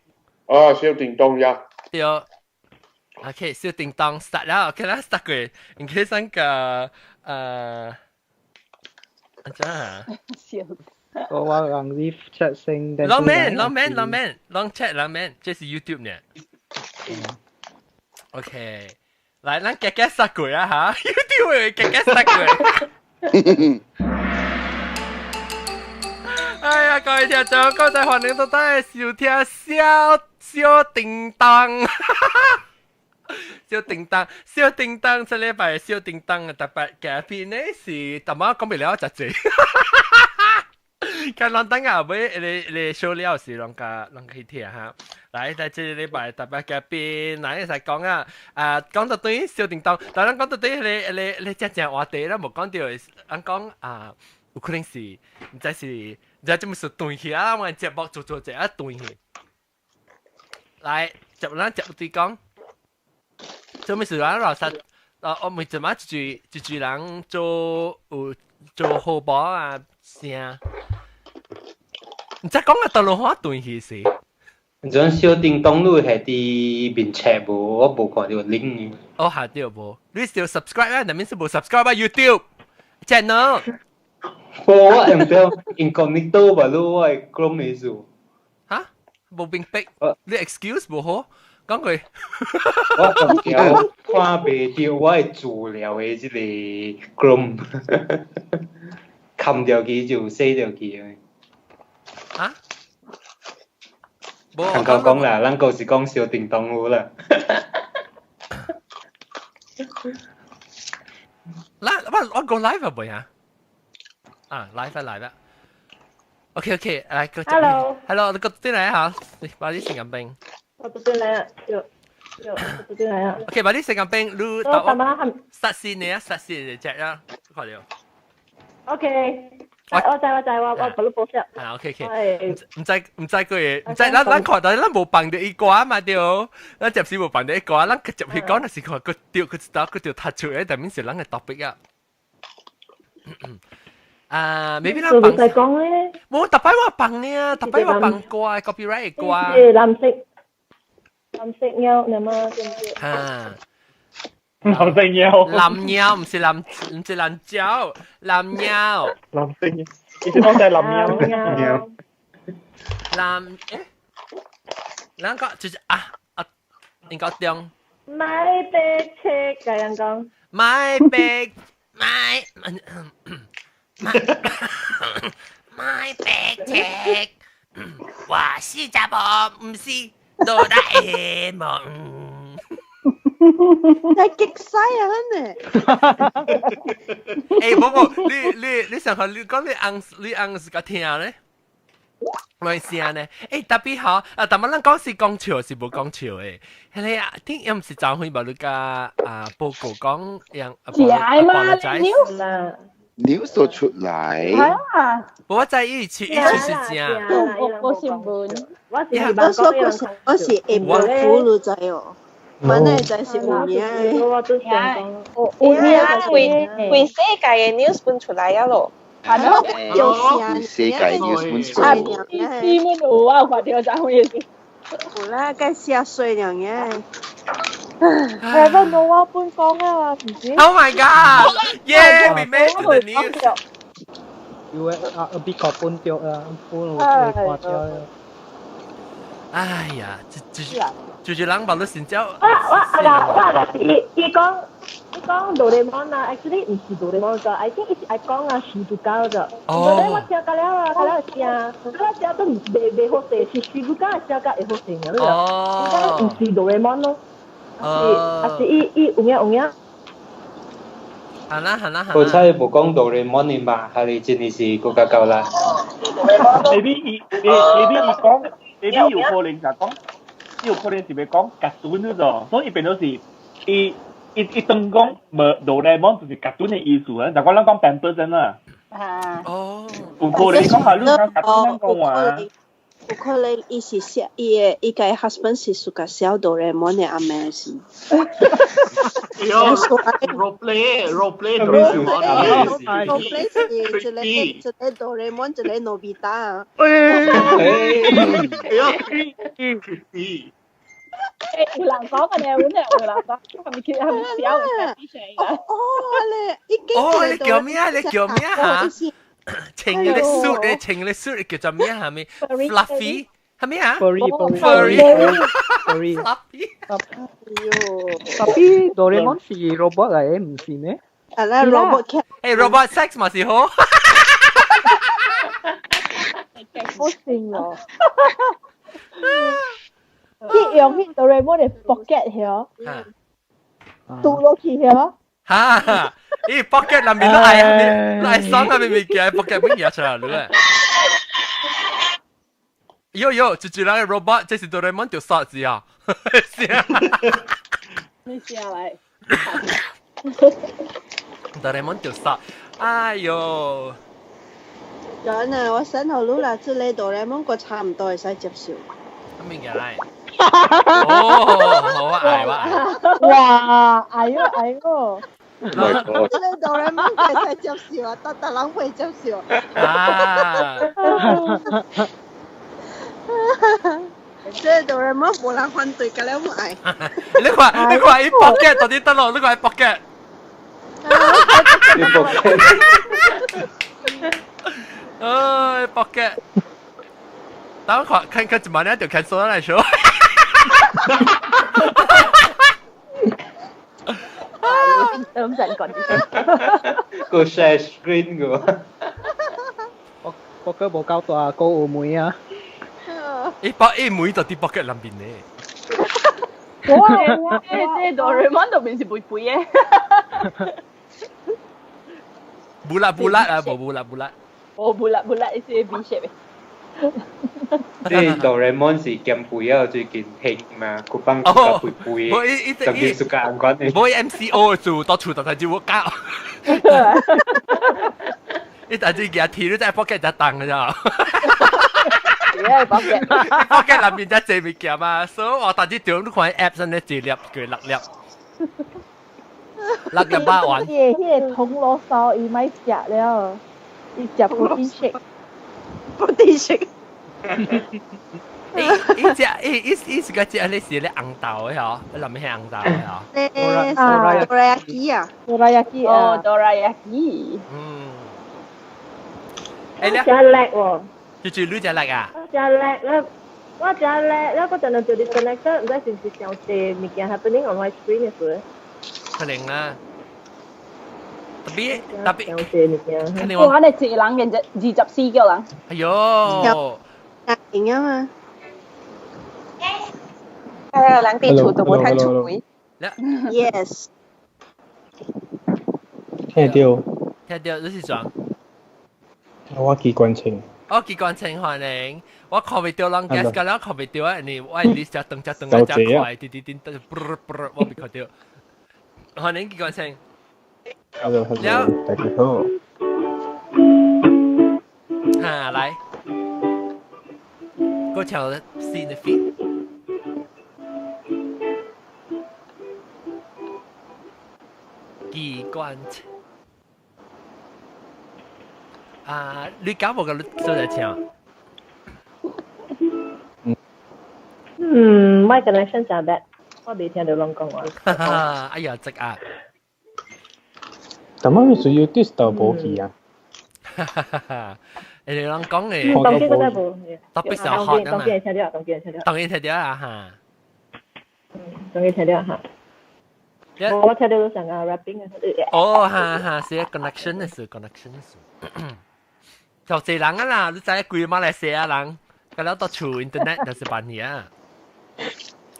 啊，小叮當呀。對。OK，小叮當 start 了，OK 啦，start 過。in case 咱個阿怎啊？我我讓你 chat 聲。老免，老免，老免，老 chat 老免，這是 YouTube 呢。OK，來，咱夾夾殺過啊哈，YouTube 夾夾殺過。哎呀，各位聽眾，剛才歡迎大家收聽小小叮當，小叮當，小叮當，這禮拜小叮當嘅特別嘉賓呢是，淡仔講不了真濟。看咱等下尾你你收了是攏甲攏去聽哈。來，在這個禮拜特別嘉賓，來一齊講啊！啊，講到對小叮當，但咱講到對你你你真正話題，咱無講到，咱講啊，有可能是毋知是毋知這麼是斷去啊！我節目做做者啊斷去。來，接咱接對講，做咩事咱老實，啊，我每陣仔一句一句人做有做好寶啊聲。唔知講啊，大陸話斷去是。陣小叮當你係佇面冊無？我無看到 link。哦，下掉無？你是 subscribe 啊？那面是無 subscribe 啊？YouTube channel。我唔知 incognito 吧？你我係 Chrome 嘅數。嚇？無明白？你 excuse 無好？講句。我唔曉看袂到我的資料的這個 Chrome，冚掉佢就洗掉佢。啊？無，講講啦，咱舊時講小叮當好啦。嗱，我我講 live 啊，未啊？啊，live 啊，live 啊。OK OK，來個。 Hello。 Hello，你個進來嚇，把你時間冰。我不進來啊，就就不進來啊。 OK，把你時間冰，你我幹嘛？實線你啊，實線你隻啊，快啲。 OK。我知我知我我不錄播下。啊，OK OK，唔知唔知佢唔知，咱咱看到咱無放著伊歌嘛對，咱暫時無放著伊歌，咱入去講，若是看佢掉佢知道佢掉突出來，但面是咱嘅 topic 啊。啊，maybe 咱放。講咧。無，逐擺我放呢啊，逐擺我放歌，copyright 歌。藍色，藍色貓，你嘛知唔知？啊。藍色貓。藍貓唔是藍，唔是藍蕉，藍貓。藍色貓，以前講就係藍貓。貓。藍誒，兩個就是啊啊，應該中。買白車，咁樣講。買白買買買白車，我是查某，唔是哆啦 A 夢。係極西啊，真係。欸，無無，你你你上下你講你翁你翁是較聽咧，亂聲咧。欸，特別好啊，但係咱講是講笑是無講笑的。彼個啊，頂又毋是昨昏無你甲啊報告講樣。假嘛，news 啦。 news 都出來。係啊。無我知伊是伊是正。我我新聞。我是我說我是我是下晡俘虜仔哦。本來就是有名的，有名規規世界的 news 分出來啊咯。係咯，規世界 news 分出來。新聞有啊，有看到昨昏的。有啦，該寫衰兩嘢。係乜冇我半講啊？唔知。 Oh my god! Yeah, we made to the news. 有的啊，美國本著啊，本有會看到。哎呀，這這。就是人把你成交。我我阿個我阿個伊伊講伊講哆啦 A 夢啊，actually 唔是哆啦 A 夢個，I think 伊是愛講啊徐子高個。哦。我聽到了啊，到了聲，到了聲都未未好勢，是徐子高的聲較會好勢爾。哦。應該唔是哆啦 A 夢咯。啊是伊伊有影有影。係啦係啦係啦。好彩無講哆啦 A 夢嘛，係你真係是國家夠啦。 maybe 伊 maybe 伊講，maybe 有可能就講，有可能是欲講卡通嗰種，所以變做是伊伊伊當講無哆啦 A 夢就是卡通的意思啊，就講咱講 Pampers 啊。啊。哦。有可能講下你講卡通講話。有可能伊是寫伊的伊家 husband 是屬個小哆啦 A 夢的阿妹是。喲，role play role play 哆啦 A 夢 role play 是一個一個哆啦 A 夢，一個諾比達啊。哎呀，creepy。有人講嘅呢，阮係有人講，係咪係咪小嘅？哦，你已經哦，你叫咩啊？你叫咩啊？穿嗰啲 suit 咧，穿嗰啲 suit 叫做咩啊？係咪 fluffy？係咩啊？Furry furry furry fluffy。 Tapi Doraemon 是 robot 嚟嘅，唔是咩？係啦，robot cat。誒，robot sex 嘛是好。好笑喎！去用彼哆啦 A 夢的 pocket 曉，拄落去曉。哈！咦，pocket 內面都係都係爽啊！明明嘅 pocket 乜嘢出嚟咧？喲喲，就就那個 robot，這是哆啦 A 夢條殺字啊！是啊。你下來。哆啦 A 夢條殺，哎喲！真啊，我 send 予你啦，這個哆啦 A 夢個差唔多會使接受。咁咩嘢嚟？哦，好啊，愛我。哇！哎喲哎喲！這個哆啦 A 夢會使接受啊，逐逐人會接受。啊！這個哆啦 A 夢無人反對，甲了我愛。你看，你看，伊 pocket 到底得咯？你看伊 pocket。伊 pocket。哎，pocket。等我看，看看一萬就 cancel 來說。都唔使講。個 share screen 個。我我個無夠大，夠有門啊！伊包伊門就佇 pocket 內面呢。哇！這哆啦 A 夢都變是肥肥的。 bulat bulat 啊，無 bulat bulat。哦，bulat bulat 是 V shape 的。這哆啦 A 夢是減肥啊，最近興嘛，佢幫佢肥肥，特別暑假關嘅。無 MCO 做到厝，但係就我教。伊但係舉鐵，你在 pocket 就重嘅咋。耶，pocket。 pocket 內面才濟物件嘛，所以我但係條你看 app 上咧一粒叫六粒，六粒百元。迄個銅鑼燒伊莫食了，伊食 protein shake。 protein shake。伊伊食伊伊伊是個食你是咧紅豆的嗬，你諗起紅豆的嗬？哆啦 A 啊，哆啦 A 哦，哆啦 A。嗯。欸，你真叻喎！就住你真叻啊！我真叻啦！我真叻，啦！嗰陣就 disconnect，唔知是唔是上濟物件 happening on my screen 嘅時。可能啊。特別特別上濟物件。哇！你一個人嘅24個人。哎喲！型啊嘛。係啊，人佇厝都無通出門。 Yes。聽到。聽到，你是怎？我機關槍。我機關槍歡迎，我看袂到人 guest，甲了看袂到啊！你我 list 只轉只轉啊只快，滴滴滴，啵啵，我未看到。歡迎機關槍。 Hello hello，大家好。哈，來，嗰條新的 feed。機關槍。啊！你敢無共你做來聽？嗯，my connection 真 bad，我未聽到人講話。哎呀，積壓。但係需要 disturb 無去啊？你人講嘅，當機嗰陣無，特別時候學啊嘛。當機聽到，當機聽到。當機聽到啊哈。嗯，當機聽到哈。我聽到都成個 rapping 啊。哦，哈哈，是 connection 的事，connection 的事。就濟人啊啦，你知規馬來西亞人，佮了到厝 internet 就是辦嘢啊。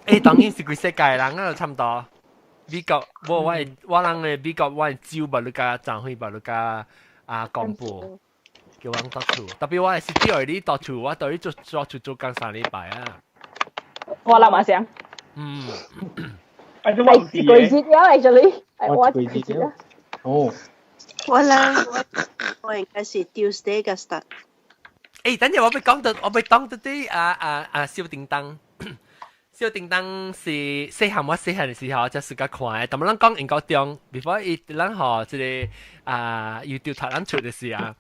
誒，當然是規世界人啊，差唔多。美國我我我人嘅美國我州無你加張輝無你加啊公布，叫阮到厝。特別我係是啲外你到厝，我對你做做做做工3禮拜啊。我諗下先。嗯。係幾節了，actually，我幾節了。哦。我啦，我應該是 Tuesday 嘅 start。誒，等陣我欲講到，我欲講到啲啊啊啊小叮當。小叮當是細漢我細漢的時候才自家看的，但咱講英國中，before 伊咱予這个啊 YouTube 讀咱出的時啊，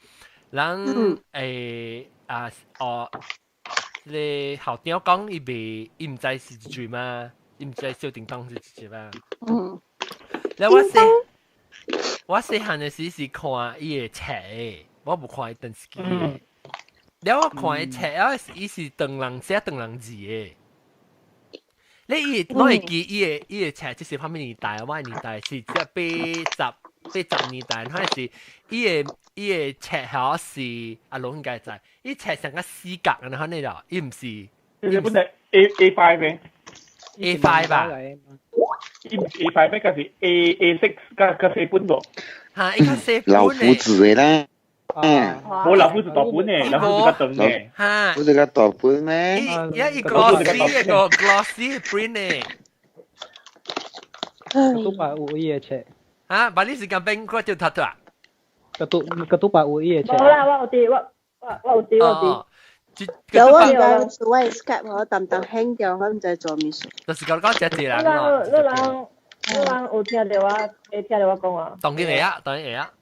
咱誒啊哦，這个校長講伊袂伊毋知是一句嘛，伊毋知小叮當是一句嘛。嗯。了我細漢的時是看伊的冊，我無看伊電視機。了我看伊冊啊，伊是唐人寫唐人字的。你伊我會記伊的冊，這是啥物年代？我的年代是這80年代，還是伊的冊吼是阿龍應該知，伊冊成個四格安尼咯，伊毋是。伊本來 A5 咩？A5 吧？伊毋是 A5 咩？嗰是 A6 加四本個。嚇！伊較細本老夫子的啦。嗯，無老夫子大本的，老夫子較長的。嚇！不是較大本咩？伊一 glossy 一個 glossy print 的。都擺有伊的冊。啊！把你時間變過就讀到啊？個都擺有伊的冊。無啦，我有佇，我有佇，我有佇。有我唔知，我 Skype 我淡淡輕掉，我毋知做咩事。就是講講這濟人咯。你人有聽著我，會聽著我講話？當然會啊，當然會啊。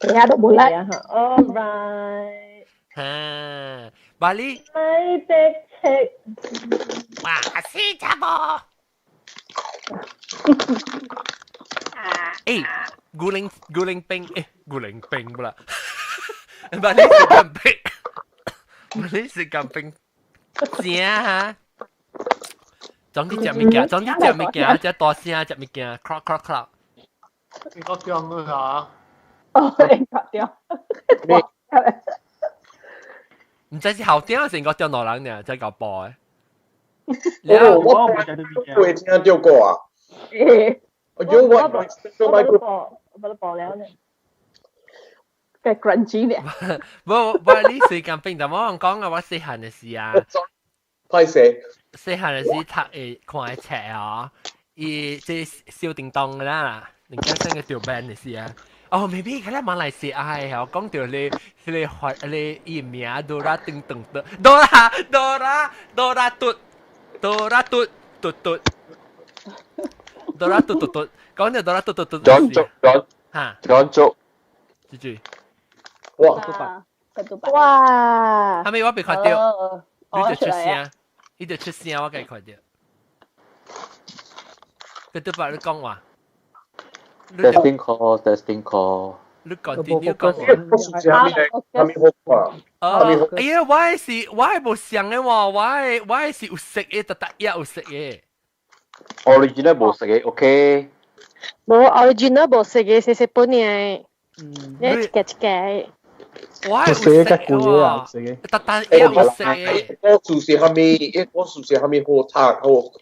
而家都冇啦。 All right。哈，巴黎。買白冊。哇，死查某！欸，古靈兵，欸，古靈兵不啦？巴黎是咁兵，巴黎是咁兵，正哈。總之食物件，總之食物件，食大聲食物件，crop crop crop。你個中了嚇？哦，你割掉。毋知是校長還是我中老人爾，才搞播的。哦，我會聽到過啊。我我我都播了呢。嘅 crunchy 咧。無無，你時間變，但我講啊，我細漢的時啊。歹勢。細漢的時讀的看的冊啊，伊這小叮當啦，人家生個條 band 的時啊。哦，maybe 佢咧馬來西亞嘅，我講到你你發你伊名哆啦叮當的，哆啦哆啦哆啦嘟哆啦嘟嘟嘟哆啦嘟嘟嘟，講到哆啦嘟嘟嘟。轉足轉嚇，轉足，住住。哇！哇！後尾我被看到，你就出聲，你就出聲，我給看到。佢都把你講話。 Testing call, testing call。你講啲，你講。啥物好哦，哎呀，我係無想的喎，我是有色的，特特也有色的。 Original 無色的，OK。無 original 無色的，細細本的，你一個一個。我係有色的喎，特特也有色的。故事是啥物？伊故事是啥物好讀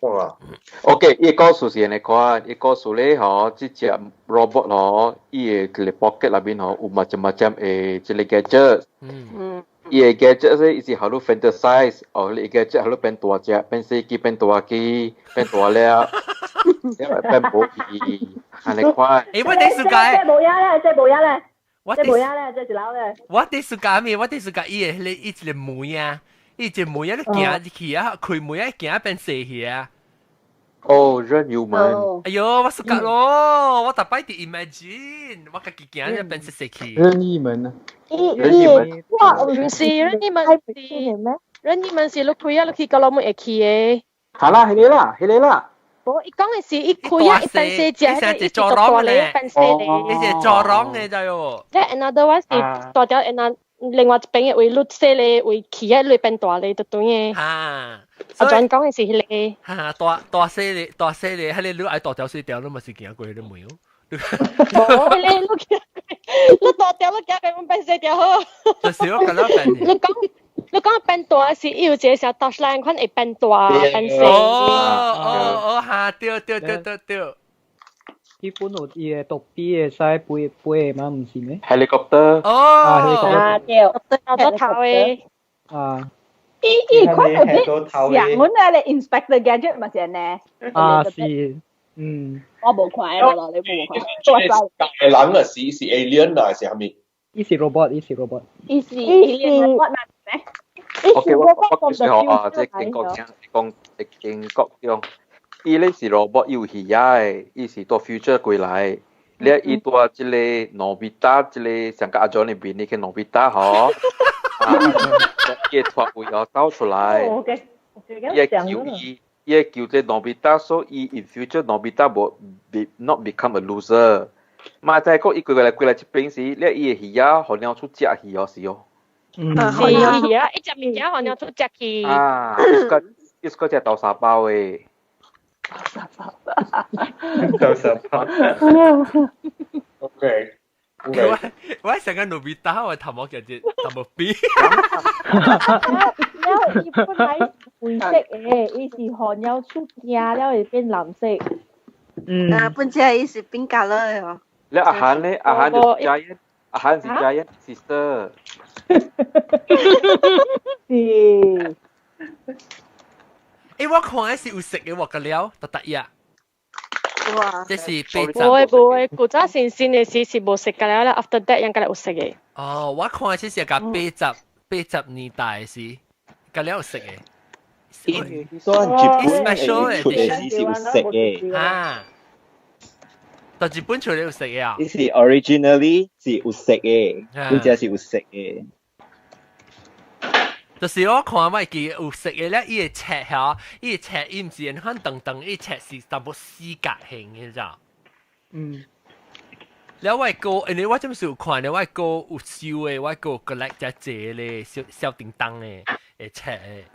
好看啊？OK，伊故事是按呢款，伊故事咧吼，這隻 robot 吼，伊的一個 pocket 內面吼有 macam-macam 的這個 gadget。嗯。伊的 gadget 咧，伊是予你 fantasize，哦，你 gadget 予你變大隻，變細支，變大支，變大粒，變無去，按呢款。欸，我第暑假。這無影咧，這無影咧。我這無影咧，這一樓咧。我第暑假咩？我第暑假伊的彼個伊一個門啊，伊一個門啊，你行入去啊，開門啊，行變細去啊。哦，任意門。哎喲，我暑假咯，我逐擺佇 imagine，我家己行就變細細去。任意門啊！任意門。哇，毋是任意門是任意門是你開啊，你去角落門會去的。好啦，彼个啦，彼个啦。無，伊講的是伊開啊，伊變細隻，伊做大咧，變細咧。伊是做廊的，知無？咧 another one 是大條，另外一邊的位，你細咧位起啊，你變大咧，就對的。啊！阿轉講的是彼个。哈，大大細咧，大細咧，彼個你愛大條細條，你嘛是行過彼個門哦。無，彼个你你大條你行過，阮變細條好。就是我感覺變。你講。你講變大是伊有一個小 touchline 款會變大變細。哦哦哦，哈，對對對對對。基本有伊個獨臂會使飛飛嘛，毋是咩？ Helicopter。哦。啊，對。有頭的。啊。伊伊款有啲像阮那個 Inspector Gadget 嘛是呢。啊是，嗯。我無看啦，你無看。大人啊，是是 alien 啊，是啥物？伊是 robot，伊是 robot。伊是 alien robot 嘛咩？OK，我我講啊，這英國聽講英國講，伊咧是 robot 有魚仔的，伊是到 future 過來。你伊帶這個諾比達，這個上個阿 John 裏邊那個諾比達吼，伊會脫位哦走出來，伊會求伊，伊會求這諾比達，所以伊 in future 諾比達無 be not become a loser。嘛，再講伊過來過來這邊時，你伊的魚仔，予鳥鼠食去哦，是哦。嗯，是魚仔，伊食物件予鳥鼠食去。啊，伊是個食豆沙包的。豆沙包。 OK。我我成個努比達，我頭毛其實頭毛比。了，伊本來是灰色的，伊是予鳥鼠驚了會變藍色。嗯。啊，本來伊是變咖喱的哦。你阿韓咧，阿韓就是 Giant，阿韓是 Giant sister。是。欸，我看的是有色的喎，個料，特特呀。哇！這是八十。無會無會，古早新新的時是無色個了啦，after that 應該有色的。哦，我看的是是個80年代時，個料有色的。所以日本出的時是有色的。啊。但日本出的有色的啊。伊是 originally 是有色的，本只是有色的。就是我看我會記有色的咧，伊的冊吼，伊的冊伊毋是按款長長，伊冊是淡薄四角形的，你知？嗯。了我哥，因為我這陣時有看咧，我哥有收的，我哥 collect 只濟咧小小叮當的的冊的。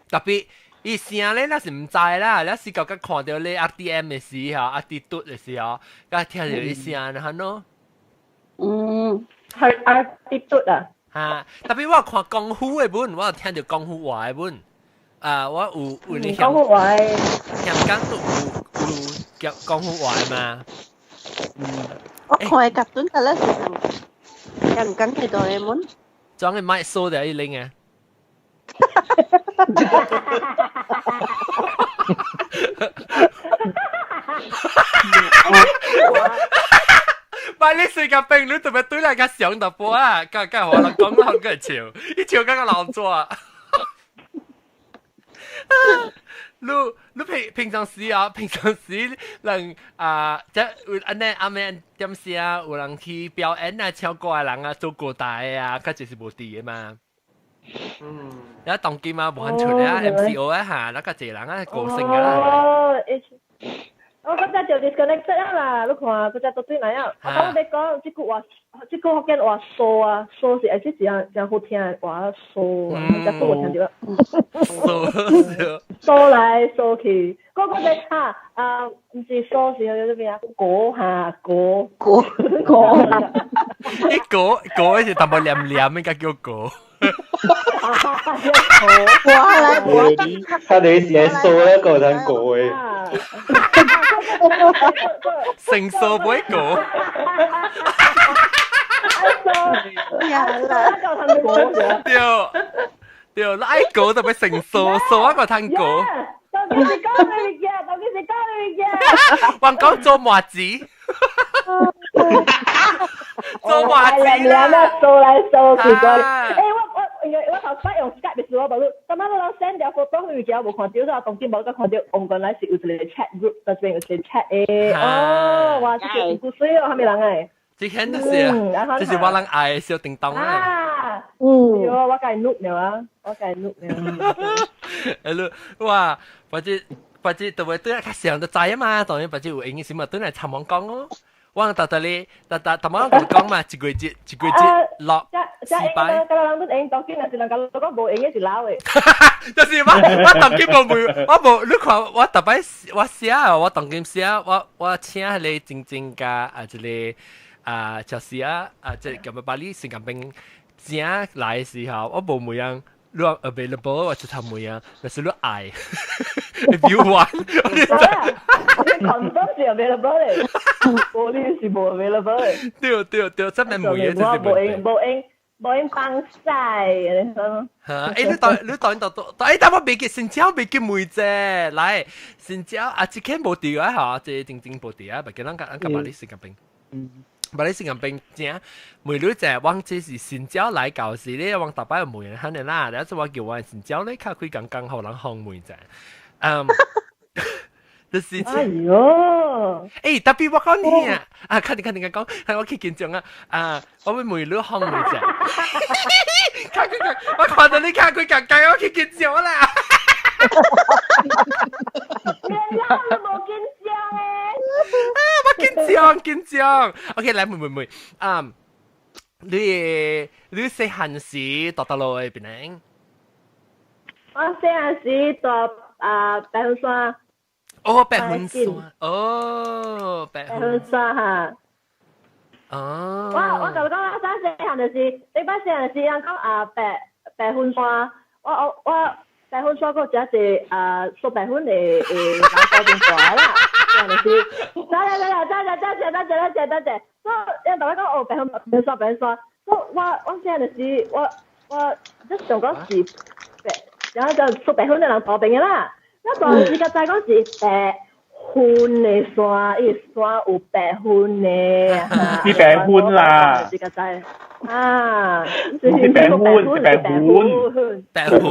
特別伊聲咧，咱是毋知啦，咱是剛剛看著咧 RTM 的時候，RT 嘟的時候，佮聽著伊聲，然後喏。嗯，係 RT 嘟啊。哈，特別我有看功夫的本，我有聽著功夫話的本。啊，我有有你功夫話的，香港都有有叫功夫話的嘛。嗯，我看的卡通得了是香港的哆啦 A 夢。裝個麥收的一拎啊！把你世界病，你特別對來個想淡薄啊，甲甲我人講人個笑，伊笑甲個老做啊。你你平平常時啊，平常時人啊，即有按呢暗暝點時啊，有人去表演啊，唱歌的人啊，做歌台啊，較濟是無佇的嘛。嗯，然後當今啊，無肯出來啊，MCO 啊嚇，那較濟人啊，個性啊。哦，我嗰隻就 disconnected 啦，你看嗰隻到對來啊。我講你講這句話，這句福建話蘇啊，蘇是會是真真好聽的話，蘇啊，這句我聽著啦。蘇蘇來蘇去，嗰個隻哈啊，毋是蘇是叫做咩啊？果哈果果果。一果果是淡薄黏黏，應該叫果。哇來，他哋是係數一個人過嘅。成數不會過。對對，那愛過特別成數，數一個通過。到底是講咩物件？到底是講咩物件？我講做麻子。做麻子啦，數來數去過。欸，我我因為我頭擺用 Skype 的時候，我無，感覺你人 send 條 photo 去物件，無看著，所以當今無閣看著，哦，原來是有一個 chat group，這邊有一個 chat 的。哦，哇，這個有故事哦，啥物人的？這顯就是，這是我人愛的小叮當啊。啊，嗯，對，我共伊錄了啊，我共伊錄了。哎，你哇，或者或者特別對較常就知啊嘛，當然或者有閒時嘛，轉來參網講哦。我特特你，特特頭先我講嘛，一個月一個月落四擺。個人都閒，當今若是人講講無閒的是老的。就是我我當今無問，我無你看我逐擺我寫，我當今寫，我我請彼個晶晶佮啊一個啊就是啊啊這個咁把你性格病。正來的時候，我無問人你 available，我就頭問人，但是你愛，if you want，我 confirm 是 available 嘅，無你是無 available 嘅。對對對，真係問嘢就是無用無用無用幫晒，你講。嚇！欸，你當當當，欸，但我未記，新椒未記問啫，來，新椒啊，這間無掉啊，嚇，這真真無掉啊，別叫人家人家把你時間病。把你時間病正，問你者，我這是新椒來舊時咧，我逐擺問人肯定啦，然後我叫我新椒咧，較開剛剛好人訪問者，嗯。就是哎喲，欸，特別我講你啊，啊，肯定肯定講，係我去緊張啊，啊，我會問你訪問者，看佢我看到你看佢講講，我去緊張啦。原來你無緊張誒，啊，我緊張緊張。OK，來問問問，啊，你你細漢時蹛佗落的檳城？我細漢時蹛啊白雲山。哦，白雲山，哦，白雲山哈。哦。我我共你講啦，咱細漢就是，你擺細漢就是人講啊白白雲山，我我我白雲山閣有誠濟啊說白雲的的人高中大啦，這樣就是，來來來來，等下等下等下等下等下，所以人逐擺講哦白雲白雲山白雲山，所以我我細漢就是我我這上講是白，然後就說白雲的人大邊的啦。我大時才知講是白雲的山，伊山有白雲的。是白雲啦。時才知啊，是白雲，是白雲，白雲，白雲，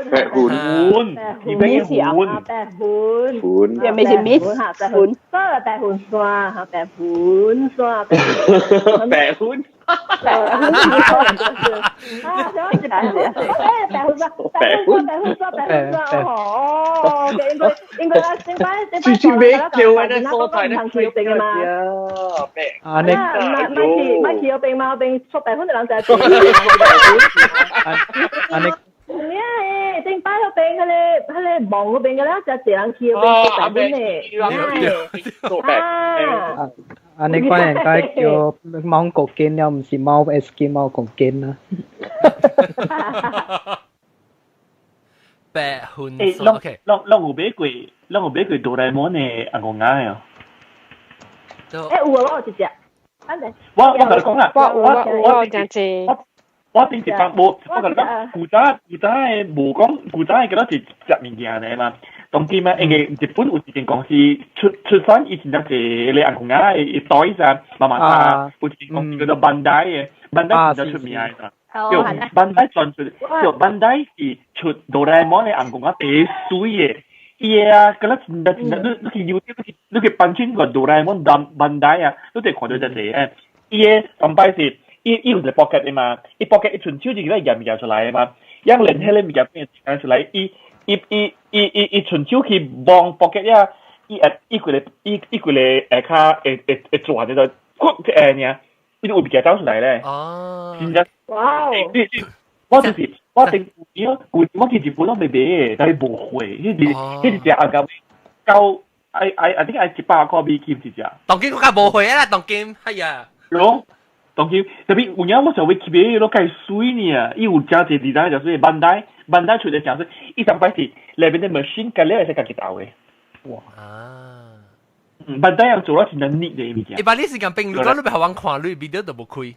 白雲，白雲，雲，又未是 miss 哈，白雲，所以白雲山哈，白雲山，白雲。白雲啊，想是白雲，哎，白雲山，白雲山，白雲山，白雲山，哦，應該應該應該應該。直接沒叫啊！那所在那去病嘛。啊，你唔唔去唔去有病嘛？病出白雲的人就係。啊你。唔係，頂擺嗰邊，彼個彼個望嗰邊嘅啦，就一人去嗰邊出白雲的。啊。啊！你關人家叫貓國見了，唔是貓 S 見貓國見啦。白雲欸，攏攏攏有買過，攏有買過哆啦 A 夢的紅公仔哦。欸，有啊，我有一隻。我我共你講啦，我有我有真濟。我頂一擺無，我共你講，古早古早的無講，古早的敢若是食物件爾嘛。當今啊，因為日本有一間公司出出產以前那個個紅公仔的袋子啊，媽媽衫，有一間公司叫做 Bandai 的，Bandai 真正出名的嘛。對，Bandai 專出，對，Bandai 是出哆啦 A 夢的紅公仔第水的。伊個啊，敢若真正真正，你你去 YouTube 你去你去翻轉個哆啦 A 夢 Bandai 啊，你就看到真濟誒。伊個上擺是。伊伊有一個 pocket 的嘛，伊 pocket 伊伸手就去攑物件出來的嘛，樣連彼個物件變成出來，伊伊伊伊伊伊伸手去摸 pocket 呀，伊會伊規個伊伊規個下跤會會會轉的就，咕去按爾，伊就有物件走出來咧。哦，真正。哇！你你我就是我頂舊我去日本攏袂買，但是無貨，彼是彼是只阿公交愛愛愛，頂愛100塊美金一隻。當今閣較無貨啦，當今哎呀。喲。當今特別有影我想欲去買，攏介媠呢。伊有誠濟地單，就水 Bandai Bandai 出的誠媠，伊上擺是內面的 machine 共了會使家己鬥的。哇！啊！ Bandai 人做了真正膩的物件。一般你時間變，如果你欲予阮看，你 video 都無開。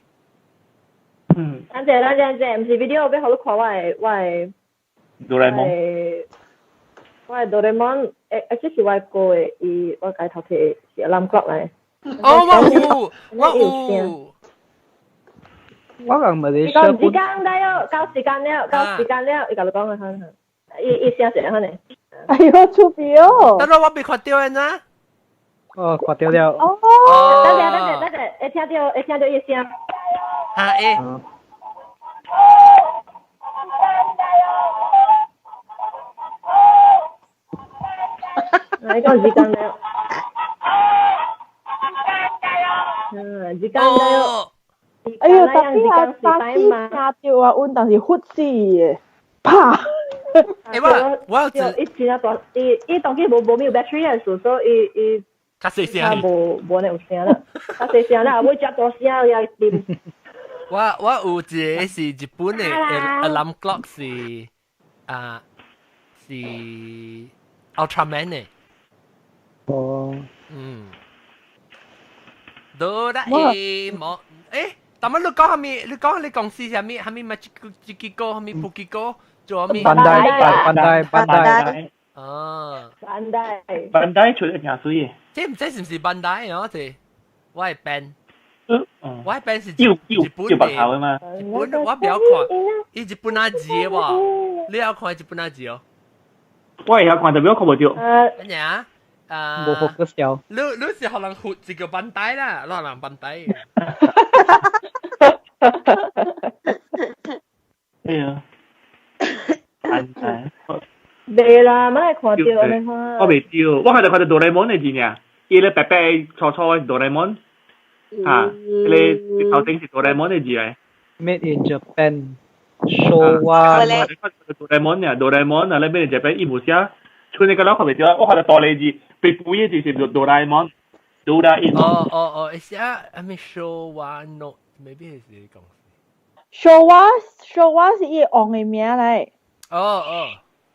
嗯。等陣，等陣，等陣，毋是 video，欲予你看我的我的。哆啦 A 夢。我的哆啦 A 夢，欸，這是我的歌的，伊我共伊偷摕是 alarm clock 來。哦，我有，我有。我講咪你伊講時間了，到時間了，到時間了，伊共你講啊，伊伊聲是按呢？哎喲，出邊哦！等下我未看著的呢。哦，看著了。哦。等下，等下，等下，會聽著，會聽著伊聲。哈欸。啊，伊講時間了。嗯，時間了。哎喲，特別啊，巴士聽著啊，阮但是忽死的，啪！欸，我我有伊真正大，伊伊當機無無沒有 battery 的時，所以伊伊較細聲。無無呢有聲啦，較細聲啦，尾遮大聲也啉。我有一個是日本的 alarm clock 是啊是 Ultraman 的。哦。嗯。哆啦 A 夢，誒，但係你講係咪？你講你公司係咪？係咪咪這幾個？係咪不幾個？做咩？ Bandai Bandai Bandai。哦。 Bandai。 Bandai 出得誠媠的。這毋知是毋是 Bandai 哦？這我的 band。我的 band 是有日本有白頭的嗎？日本我不曉看，伊日本仔字的喎，你有看日本仔字哦？我會曉看，但係我看無著。乜嘢啊？啊！無 focus 了。你是予人翕一個 Bandai 啦，攞人 Bandai。對啊。Bandai。未啦，乜係看到你看。我未對，我看到看到哆啦 A 夢的字爾，伊咧白白粗粗的哆啦 A 夢，嚇，伊個頭頂是哆啦 A 夢的字來。 Made in Japan。昭和。哆啦 A 夢爾，哆啦 A 夢啊，咧 Made in Japan 伊無寫，像你個老看袂著，我看到大个字，白白的就是哆啦 A 夢，哆啦 A 夢。哦哦哦，寫啊咩昭和の，maybe 是講。昭和昭和是伊王的名來。哦哦。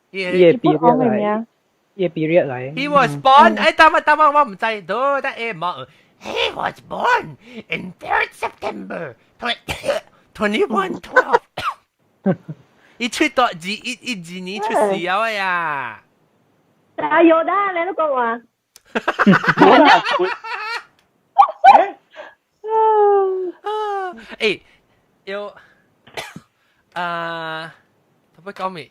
伊的 period 來，伊的 period 來。 He was born，哎，等下等下，我毋知，哆啦 A 夢。He was born in 3rd September 2112。伊出到212年出世啊呀！啊有的，你都講話。誒，有啊，特別講咩？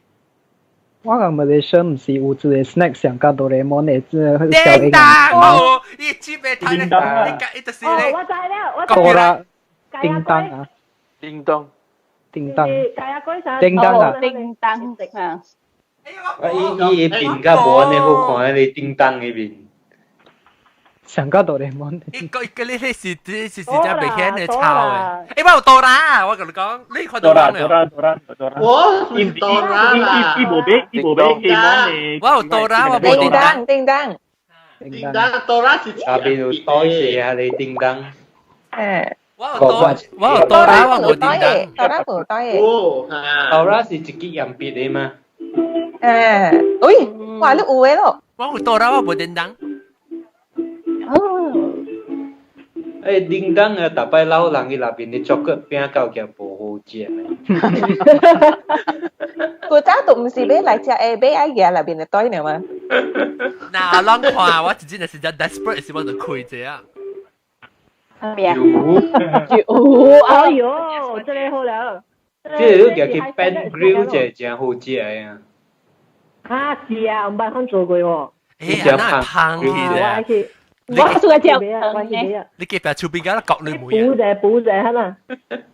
我講馬來西亞毋是有一個 snack 上佮哆啦 A 夢的，這個小叮當哦，伊這邊睇咧，你就是咧。哦，我知了，我知哆啦，叮當啊，叮當，叮當，叮當啊，叮當啊！伊伊面較無按呢好看，彼個叮當的面。上佮哆啦 A 夢。一個一個你是這是真袂顯的臭的。欸，我有哆啦，我共你講，你看哆啦哆啦哆啦哆啦。我是哆啦啦。伊無買，伊無買希望的。我有哆啦，我無叮當叮當。叮當哆啦是。下邊有袋寫啊，你叮當。誒。我有哆，我有哆啦，我無叮當。哆啦無袋的。哦，哆啦是一支鉛筆的嗎？誒，喂，哇，你有的咯。我有哆啦，我無叮當。哦。誒，叮當啊，逐擺老人伊內邊的巧克力餅到極無好食。古早都毋是買來食的，買愛夾內邊的袋爾嘛。嗱，攏看我真正是真 desperate 時，我就開這啊。咩啊？有，哎喲，這個好了。這個你夾去 pan grill 者誠好食的啊。啊，是啊，毋捌通做過喎。欸，那香去咧。我出來食飯你隔壁厝邊間國內妹啊？補者補者係嘛？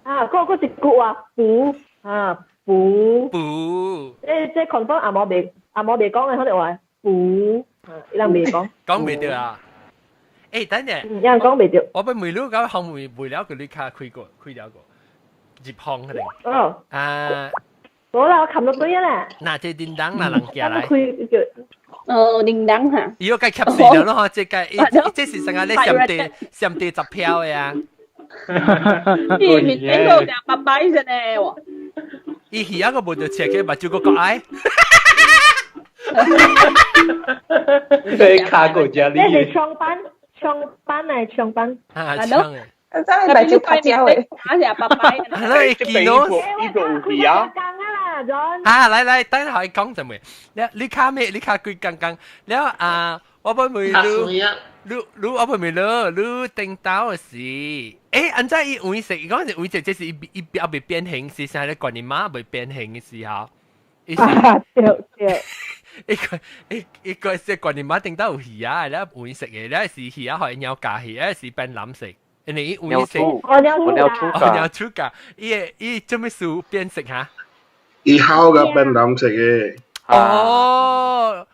啊，嗰嗰是骨啊，補啊補。補。這這廣東阿毛未阿毛未講的，可能話補，伊人未講。講袂著啊！欸，等陣。伊人講袂著。我欲問你，講項未未了，佮你較開過開了過入行可能。哦。啊。無啦，我冚到對啦。嗱，這叮當啦，人寄來。開叫。哦，叮當哈。伊個該吸死了咯，嗬！這個，這是啥個咧？上地上地十票的啊。伊面頂個就拜拜先咧喎。伊耳仔個無著切去，目睭閣閣愛。你卡過遮這是長班，長班來長班。啊，長的。真係目睭拍焦的。啊，是拜拜。係咯，見到。伊個有耳啊。啊，來來，等下講就未。你你卡咩？你卡幾工工？了啊，我欲問你，你你我欲問你，你頂頭的時，欸，按怎伊黃色？伊講是黃色，這是伊伊猶未變形，是啥咧？觀音媽未變形的時候，伊是對對。伊個伊伊個是觀音媽頂頭有魚仔，了黃色的，了是魚仔予伊鳥咬去，了是變藍色。因為伊黃色，哦，鳥鳥出價，伊會伊做咩事變色哈？伊烤個變藍色的。哦，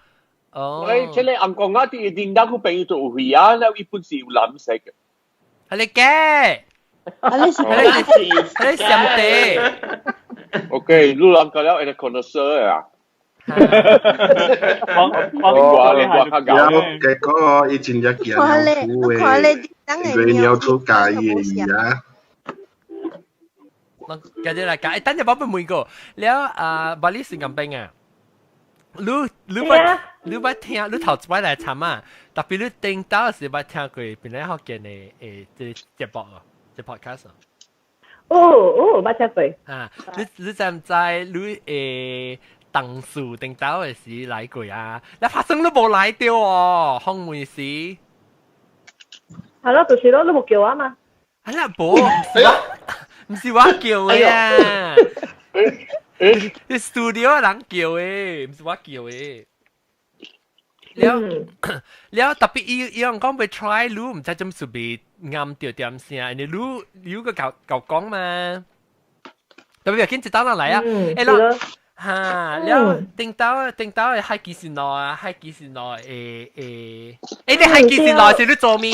哦。喂，這個紅公仔佇叮當個朋友就有魚仔，了伊本是有藍色的。係你嘅，啊你是係你上帝。 OK，你人講了會 connoisseur 啊。我我較了結果伊真正驚老虎的，因為鳥出介伊的魚啊。我今日來講，等陣我問問過，了啊，巴黎是咁兵啊。你捌聽，你頭一擺來參啊，特別你頂到時捌聽過邊個福建的這節目啊，這 podcast 啊。哦哦，捌聽過。啊，你知毋知你同事頂到的時來過啊？你發生都無來著哦，訪問時。係咯，就是咯，你無叫我嘛？啊啦，無，毋是我叫的啊。你 studio 人叫的，毋是我叫的。了了，特別伊人講欲 try 你，毋知怎是袂啱著點聲，因為你有個舊舊講嘛。特別緊一單人來啊，欸咯，哈，了頂到的海基線路啊，海基線路欸，你海基線路是你做咩？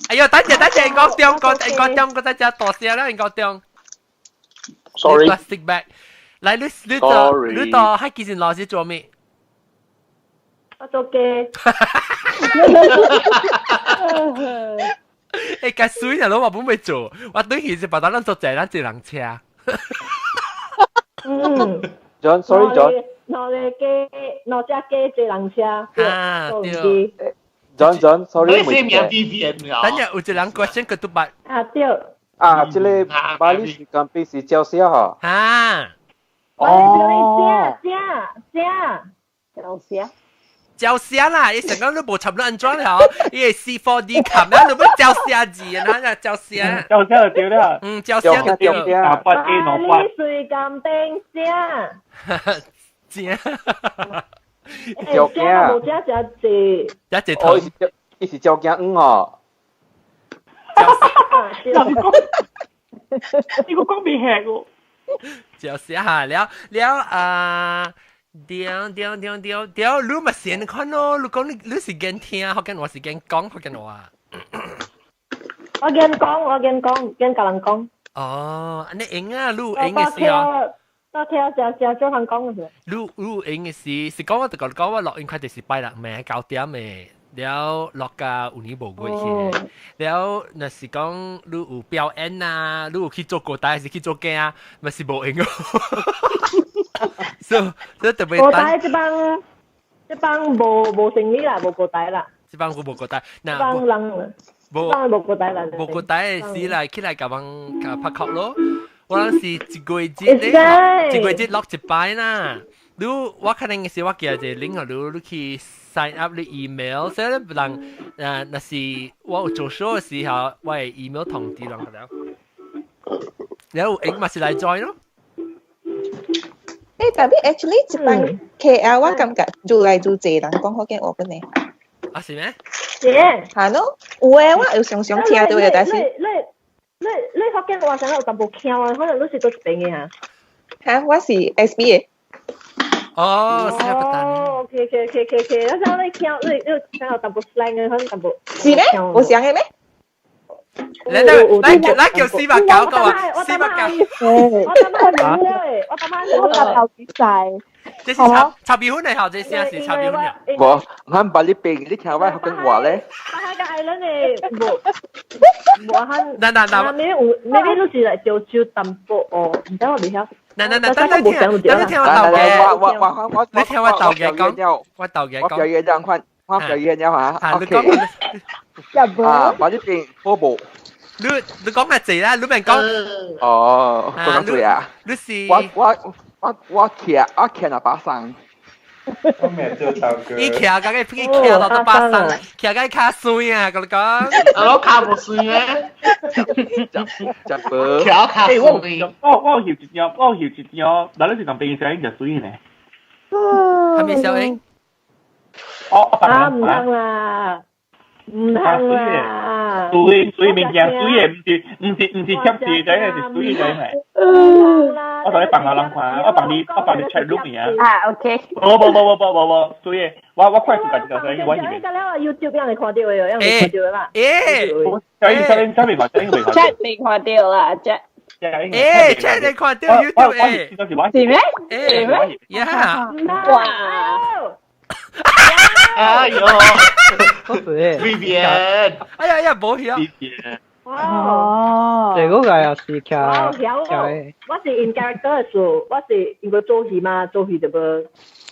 哎呦，等陣等陣，講中國，講中國在遮大聲啦，講中。 Sorry。 Plastic bag。來，你做你到海基線路是做咩？我做雞。欸，較水啊，攏嘛本袂做，我等於是把咱做濟，咱一人車。嗯。 John，sorry John。兩個雞，兩隻雞，一人車。啊，對。 John John，sorry。你寫名 VVN 等下有一人 question 佢都捌。啊對。啊，這個巴黎時間比是照寫吼。啊。哦。正正照寫。照寫啦！伊成講你無插你安怎了？伊會 C4D 冚啦，你欲照寫字啊？那照寫。照寫就對啦。嗯，照寫就對。八 A 兩八。你水甘冰正。正。照鏡。無正正濟。一隻頭。伊是照鏡黃哦。呢個講未吃喎。照寫下了了啊！對對對對對，你嘛先看咯，你講你是驚聽福建話，是驚講福建話。我驚講，我驚講，驚共人講。哦，按呢閒啊，你有閒的時候。我聽誠誠少人講的。你有閒的時，是講我就共你講，我錄音快就是拜六暝9點的，了錄到有年無月去。了，若是講你有表演啊，你有去做歌台，還是去做鏡啊，嘛是無閒哦。所以特別。歌台這幫這幫無生意啦，無歌台啦。這幫無歌台，這幫人，無無歌台啦。無歌台的時來起來共人共拍殼咯。我諗是一個月咧，一個月落一擺啦。你我可能是我寄一個 link 予你，你去 sign up 你 email，所以人若是我有做 show 的時候，我會 email 通知人個了。然後有閒嘛是來 join 咯。欸，特別 actually 這班 KL 我感覺愈來愈濟人講福建話本呢。啊是咩？係咯，有的我有常常聽到的，但是你福建話啥有淡薄腔啊？可能你是佗一邊的哈？哈，我是 SB 的。哦，是不單。哦，OK OK OK OK OK，我想你聽你聽有淡薄 slang 的，可能淡薄。是咩？有像的咩？來來來叫來叫489個啊，489。我等下我等下我答頭晒。這是炒米粉的吼，這聲是炒米粉的。無，咱把你邊，你聽我福建話咧。巴哈個 island 的無無漢。嗱嗱嗱，你有你都是來潮州淡薄哦，毋知我袂曉。嗱嗱嗱，等你聽，等你聽我豆嘅，我你聽我豆嘅講，我豆嘅講。我表演兩款，我表演了嚇。你講。啊，把你邊好無？你講較濟啦，你免講。哦，講較濟啊。你是。我徛若把山。我未做豆哥。伊徛甲個，伊徛到都把山，徛甲跤酸啊！共你講。啊，我跤無酸咩？食飽。徛跤酸。我翕一張，我翕一張，嗱你是同邊小英就水呢？係咪小英？哦，啊，毋通啦，毋通啦。水水物件，水的，毋是貼字仔，是水仔咪。我同你放下人看，我幫你 chat room 啊。啊，OK。無無無無無無無，水的，我快速家己就使，我以為。了 YouTube 讓你看到的，讓你看到的啦。欸，小英小英小英未看，小英未看。 Chat 未看到啦，Chat。欸，chat 你看到 YouTube 欸？是咩？是咩？呀！哇！哎呦！Vivian，哎呀呀，無去啊！哦，這個個也是徛哇，徛曉，我是 in character 的時候，我是因為做戲嘛，做戲就無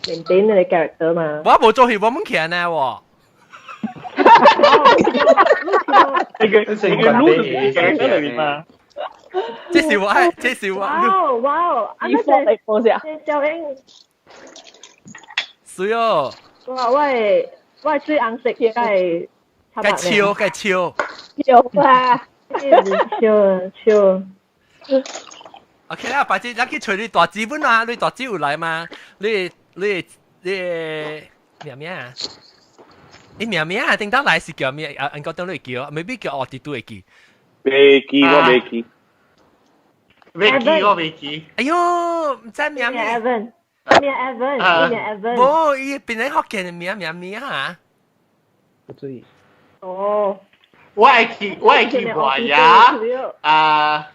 面對那個 character 嘛。我無做戲，我冇徛呢喎。你個你個路是 character 裏面嘛？這是我，這是我。哇哇，啊，那是小英。是哦。哇，我最紅色嘅，該笑，該笑。笑啊！笑笑。 OK 啦，白姐，咱去揣你大姊本啊，你大姊有來嗎？你咩名啊？你名名啊？頂當來是叫咩？啊，按講當你叫，maybe 叫奧迪都會記。未記，我未記。未記，我未記。哎喲，唔知名名 Evan，名 Evan，名 Evan。無，伊變成福建的名名名啊。不注意。哦。我會去磨牙啊！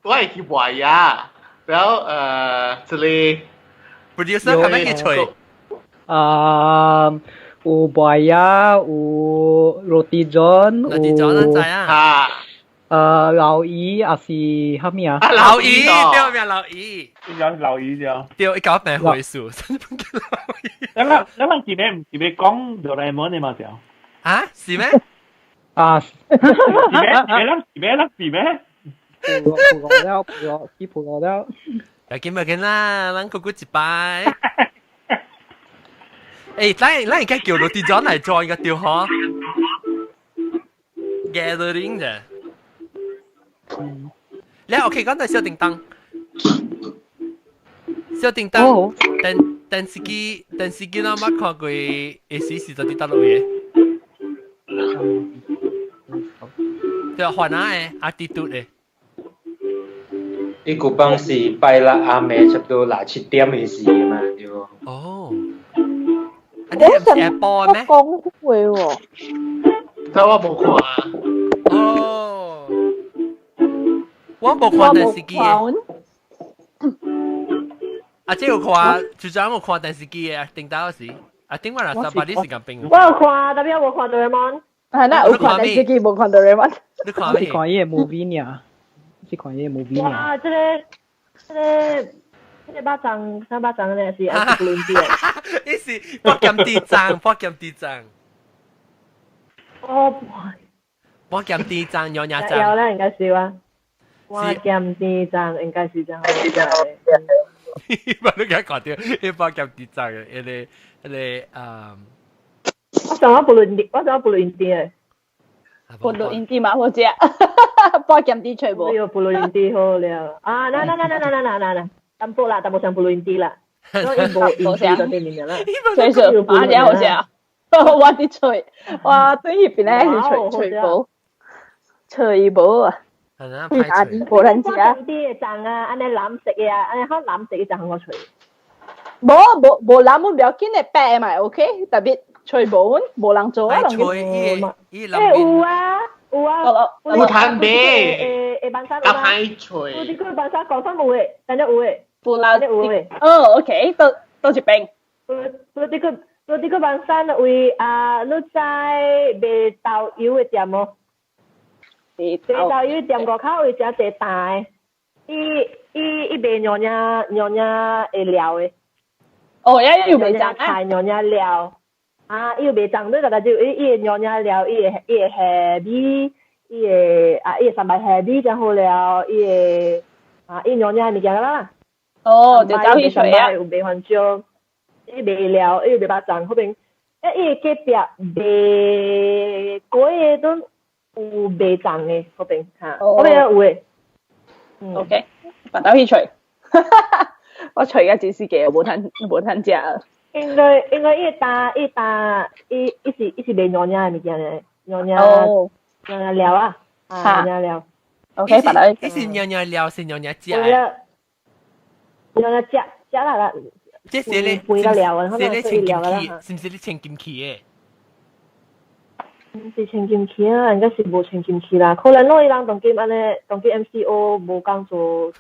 我會去磨牙，然後這裡 producer 係咪去吹？啊，有磨牙，有 roti john， roti john 知啊。老姨還是蝦米啊？啊，老姨，對咩？老姨，有老姨就對，一九病回數。咱咱今日唔是要講哆啦 A 夢的嘛？就啊，是咩？啊，是咩？是咩？是咩？葡葡了，葡了，去葡了。又見咪見啦，咱個個一擺。誒，咱應該叫羅迪莊來 join 個對嗬？Gathering 啫。你 OK 講到小叮當，小叮當，電視機我捌看過，會時時就佇佗落位。對，番仔的，阿弟嘟的。伊古幫是拜六暗暝差不多六七點的時嘛，對。哦。啊，你唔是播咩？講話喎。但我無看。哦。我無看電視機的。啊，這有看，就陣有看電視機的，頂到時，啊，頂我若三百你時間變。我有看，特別我看哆啦 A 夢。係啦，有看電視機，無看哆啦 A 夢。你看咩？是看伊個 movie 爾，是看伊個 movie 爾。哇！這個巴掌，三巴掌咧是阿布倫啲嘅。伊是博劍地藏，博劍地藏。哦，博劍地藏，娘娘藏。有啦，應該是啊。博劍地藏應該是這樣。把你給看到，伊博劍地藏嘅，彼個啊。我想我布倫啲，我想我布倫啲嘅。布魯印地嘛好食，包鹹豬吹無？哎喲，布魯印地好了。啊，嗱嗱嗱嗱嗱嗱嗱嗱，淡薄啦，淡薄像布魯印地啦。所以無印地就對面啦。吹水，馬只好食。我啲吹，我對彼邊咧是吹吹無，吹無啊。係啊，啊，無人食。啲嘅醬啊，按呢藍色嘅啊，按呢較藍色嘅醬好吹。無無無藍唔要緊嘅，白嘛 OK，特別。吹無，無人做啊！吹伊伊欸有啊有啊，有通買，會會啊歹吹。有啲佢班山講翻有的，等陣有的，有啦有的。哦，OK，倒倒一邊。有啲佢班山位啊，你知賣豆油的店無？賣豆油店外口有一隻坐大的，伊賣娘娘娘娘的料的。哦，也有賣醬菜娘娘料。啊，伊有賣粽，你大概就伊會娘娘料，伊會蝦米，伊會啊，伊會三白蝦米就好了，伊會啊，伊娘娘物件啦。哦，就走去吹啊！有賣番椒，伊賣料，伊有賣肉粽，嗰邊，伊隔壁賣粿的都有賣粽的嗰邊嚇，嗰邊有的。 OK，把刀去吹。我吹個真是嘅，無通食。應該伊搭伊是賣娘娘的物件的，娘娘娘娘料啊，啊娘娘料。 OK，把刀。伊是娘娘料，是娘娘食。娘娘食食啦啦。這是你，是你穿金器，是毋是你穿金器的？毋是穿金器啊，應該是無穿金器啦。可能攞伊人當今按呢，當今 MCO 無工做，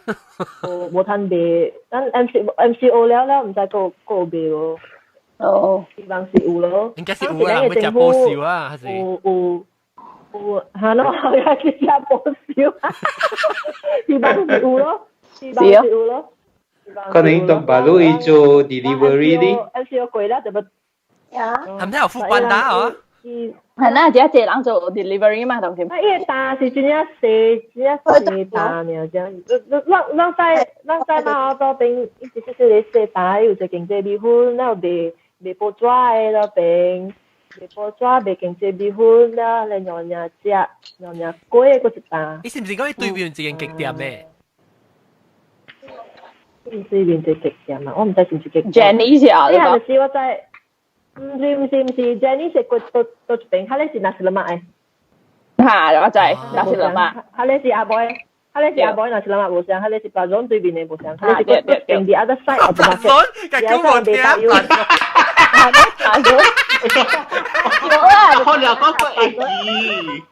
無通賣。咱 MCO 了了，毋知閣閣有賣無？哦，希望是有咯。應該是有啦，要食保守啊，還是？有有有，嚇咯，我去食報銷，希望是有咯，希望是有咯。可能東巴魯伊做 delivery 哩。 MCO 過啦，就要。係咪有 foodpanda 啊？係啦，只一隻人做 delivery 嘛，同佢。啊，伊個單是真正細，真正細單爾，真。咱咱在咱在馬澳洲邊，伊一細細個細單，有一間這米粉，了賣賣報紙的那邊，賣報紙賣經濟米粉，了來娘娘食，娘娘粿的閣一單。你是毋是講伊對面一間極店的？毋是面一個店啊，我毋知是毋是極店。 Jenny 是啊，你係是我知。毋是毋是毋是，Jenny 是過倒倒一邊，彼個是 nasi lemak 的。嚇，我知 nasi lemak。彼個是阿妹，彼個是阿妹 nasi lemak 無相，彼個是 Plazon 對面的無相，彼個是過倒邊 the other side of the market。 Plazon，甲講無聽。 Plazon。我了講個會記。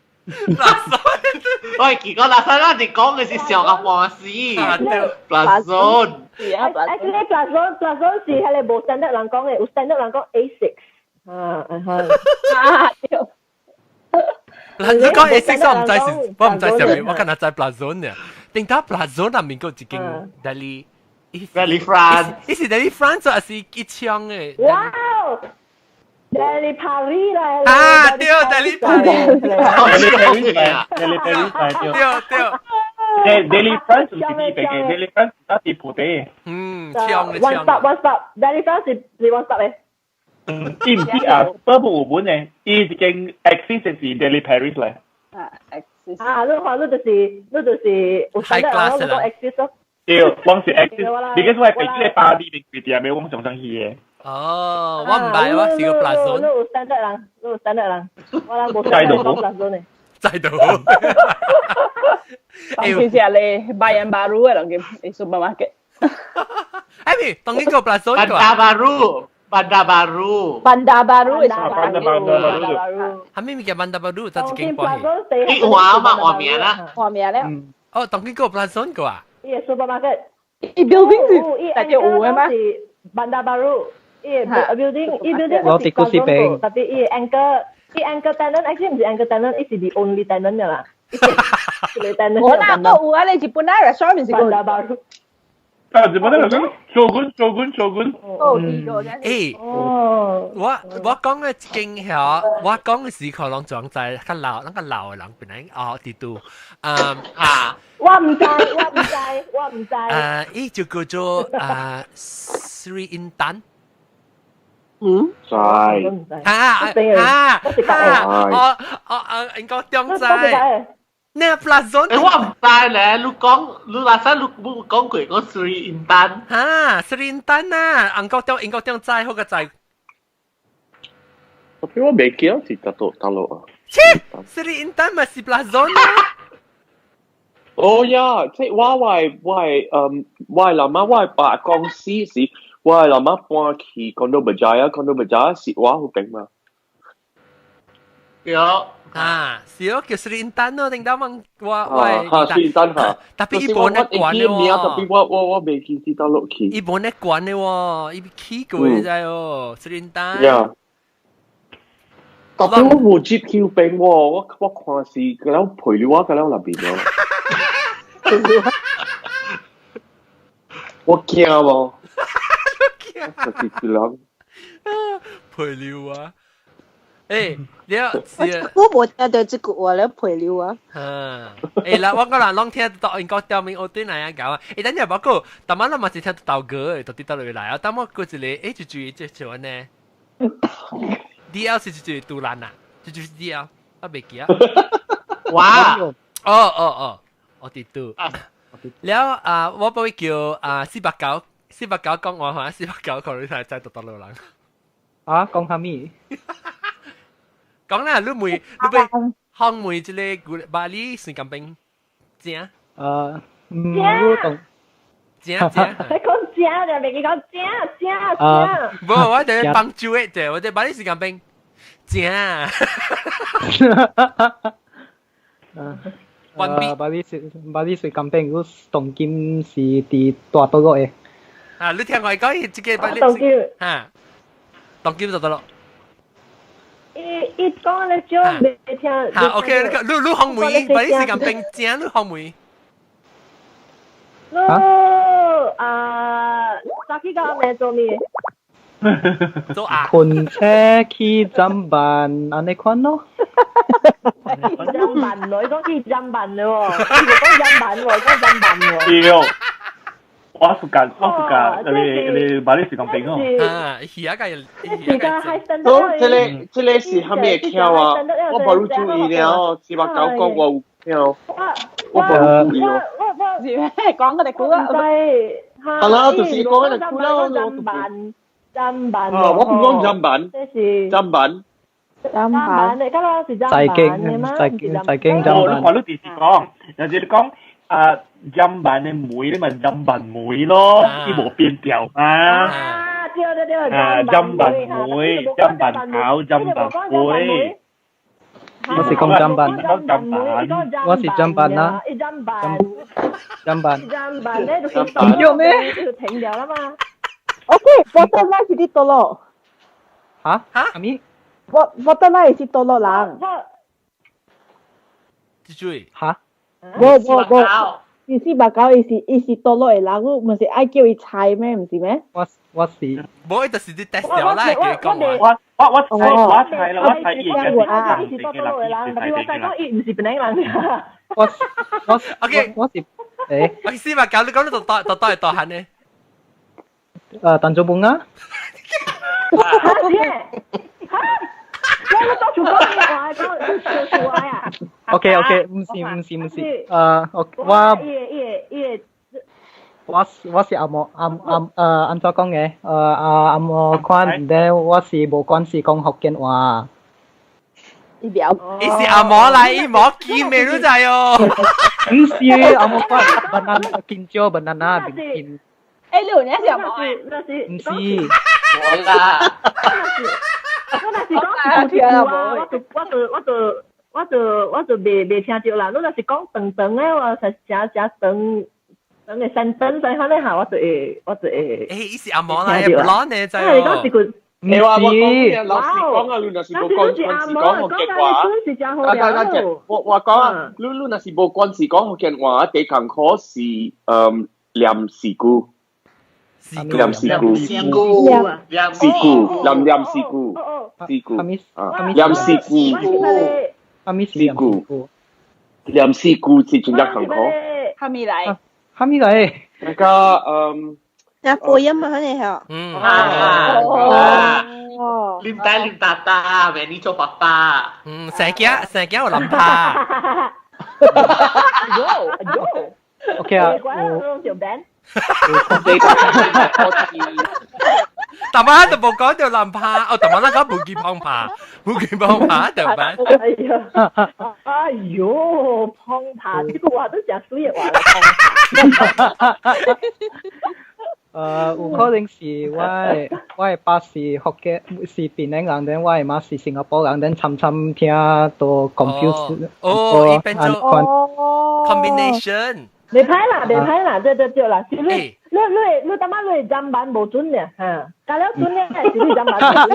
我會記講那啥，咱是講的是上個半死。Plazon。是啊，Actually Plazon Plazon 是彼個無 standard 人講的，有 standard 人講 A6。啊，係。啊，對。嗱，你講 A6 我毋知是，我毋知啥物，我敢若知 Plazon 呢。頂頭 Plazon 內面閣一間 Deli。 Deli France。伊是 Deli France 還是一槍的？哇！Deli Paris 啦！啊，對，Deli Paris。 Deli Paris 對。對對。 Deli France 毋是呢邊嘅，Deli France 是佇埔底。嗯，槍嘅 One stop one stop，Deli France 是是 one stop 嘅。嗯，伊毋是啊，北部有本嘅，伊一間 Axis 是 Deli Paris 咧。啊，Axis。啊，你看你就是你就是有 high class 啦。講 Axis 咯。對，我是 Axis，because 我係飛去巴黎邊開店的，我常常去的。哦，我毋捌，我是個 Plazon。你有 standard 人，你有 standard 人，我人無 standard 講 Plazon 的。知道。當時是咧 Bayan Baru 的人叫 supermarket。哎咪，當今個 Plazon 個。 Bandar Baru，Bandar Baru。 Bandar Baru ，Bandar Baru。係咪物件 Bandar Baru 就一間關係？你話嘛，換名啦。換名了。哦，當今個 Plazon 個啊？伊個 supermarket。伊 building 是大約有的嗎？是 Bandar Baru，伊個 building，伊 building 我佇古時邊。特別伊個 anchor，伊 anchor tenant，actually 毋是 anchor tenant，伊是 the only tenant 啦。一個 tenant。我那個有啊，你日本那 restaurant 是 Bandar Baru。啊，日本那個將軍將軍將軍。哦，呢個真係。我我講的一間遐，我講的時可能裝在較老，咱較老的人本來哦，佇度，嗯啊，我毋知，我毋知，我毋知。伊就叫做啊 Sri Intan。嗯，知。啊啊啊！哦哦啊，應該中知。那 Plazon，欸，我毋知咧，你講你那陣你冇講過個 Sri Intan。哈，Sri Intan 啊，英國中英國中知好個知。特別我袂記得是佗佗佗啊。切，Sri Intan 嘛是 Plazon 啊。哦呀，即我我我嗯，我老媽我爸公司是，我老媽搬去 Kondo Berjaya，Kondo Berjaya 是我嗰邊嘛。對。啊，是咯，叫 Sri Intan 咯，頂到問我我嚇 Sri Intan 嚇，特別伊無咧管的喎，特別我我我袂記得佗落去。伊無咧管的喎，伊起過你知哦，Sri Intan。呀。特別我無接去邊喎，我我看是個了陪你我個了那邊咯。我驚喎，就是一人。陪你啊！欸，你是我無聽到這句話咧，陪你啊。嗯，欸啦，我個人攏聽到英國調面我對哪樣講啊？欸，等陣包括，逐晚咱嘛是聽到歌的，到底倒落來啊？等我過一個，欸，就注意這像按呢。D L 是一個杜蘭啊，這就是 D L，我袂記啊。哇！哦哦哦，我佇拄。了啊，我幫伊叫啊四百九，四百九講話嚇，四百九可能才知道倒落人。啊，講啥物？講啦，你問，你欲訪問這個巴厘水甘冰正？嗯，我講正正。你講正就袂記講正正正。無，我佇幫助的者，我佇巴厘水甘冰正。巴厘水巴厘水甘冰，我當今是佇大多國的。啊，你聽我講，這個巴厘當今嚇，當今就得咯。伊伊講咧少未聽。嚇，OK，你你紅梅，把你時間變正，你紅梅。你啊，早起到暗暝做咩？做啊！困車去砧板，按呢款咯。砧板咯，伊講去砧板咯喎，伊講砧板喎，講砧板喎。對，我暑假我暑假你你把你時間變哦。啊，而家嘅而家係好，這個這個是蝦米橋啊？我無注意了，四百九講我有橋，我無注意哦。我我是咩？講佢哋估啊！係啦，就是講佢哋估啦。砧板，砧板。啊，我唔講砧板，這是砧板。砧板，你剛剛是砧在經板的嗎？在經在經砧哦，你板。看你電視講，有時你講啊，砧板的梅，你咪砧板梅咯，伊無變調嘛。啊，對對對，啊，砧板梅，砧板頭，砧板杯。我是講砧板，我是砧板啦。一砧板，砧板。砧板咧就是唔對咩？就停掉啦嘛。 OK，我得拉是啲多咯。嚇？阿咪？我我得拉是多咯人。蜘蛛。嚇？無無無，伊四百九，伊是伊是多落的人，你毋是愛叫伊猜咩？毋是咩？我我是。無，伊就是你 test 掉啦，叫伊講話。我我我猜我猜啦，我猜伊嘅是伊是多落的人，特別我知講伊毋是檳城人。我我 OK，我是誒。我四百九，你講你就多就多係多閒呢？ 誒，鄧做半啊？嚇！嚇！我我當初講你話講笑笑啊！ OK OK，毋是毋是毋是，誒，我我伊個伊個伊個。我我是阿莫阿阿誒按怎講嘅？誒阿阿莫款，咧我是無關係講福建話。伊了。伊是阿莫來，伊莫記咩你知哦？毋是阿莫款，banana 金蕉 banana 冰金。誒，你有影是阿莫？毋是。我啦。我若是講是啊，我就我就我就我就我就未未聽著啦。你若是講長長的，我實誠誠長長的三等在可能下，我就會我就會。誒，伊是阿毛啦，blonde 的知哦。你講是個。你話我講老實講啊，你若是無關關事講福建話，啊啊啊！我我講啊，你你若是無關事講福建話，第艱苦是嗯念事故。念事故，事故，事故，念念事故，事故，啊，念事故，事故，念事故是真正艱苦。哈咪來？哈咪來？那個嗯，那播音嘛，肯定係。嗯。哦。林大林大大，為你做爸爸。嗯，成家成家有林拍。有有。 OK 啊，我。大媽就冇講到林拍，哦，大媽啦講無記碰拍，無記碰拍就辦。哎呀，哎呦，碰拍這個話都誠水的話啦，碰拍。誒，有可能是我的我的爸是福建，是檳城人，但我的媽是新加坡人，但參參聽都 confuse。哦，伊變做 combination。袂歹啦，袂歹啦，對對對啦，是你你你你感覺你砧板無準咧，嚇，加了準咧，是你砧板無準。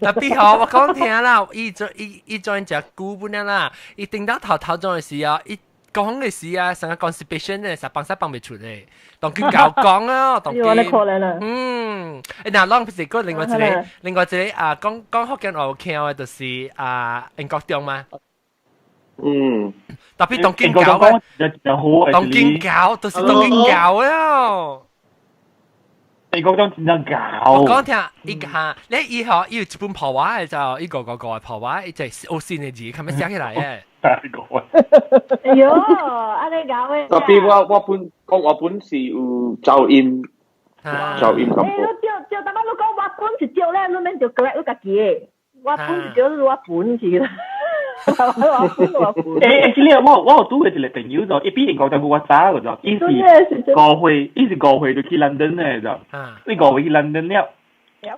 特別好，我講聽啦，伊做伊伊做食久本啦，伊頂到頭頭種的時啊，伊講的時啊，成個 constipation 咧，實放屎放袂出咧，當佢搞講啊，當佢。嗯，誒，嗱，啷不是個另外一個，另外一個啊，講講福建話有聽的，就是啊，英國中嘛。嗯，特別當今搞嘅，當今搞，就是當今搞啊！你講講真正搞。我講聽，伊嚇，你以後伊有一本破話的就一個個個破話，伊就係新的字，佢咪寫起來嘅。哎喲，按呢搞嘅。特別我我本講我本是有噪音，噪音咁。欸，你對對，淡薄你講我本是對咧，你免就 correct 你家己的。我本是對，我本是啦。誒誒，這個我我有拄過一個朋友就，伊比英國就我早個就，伊是五歲，伊是五歲就去倫敦咧就，伊五歲去倫敦了，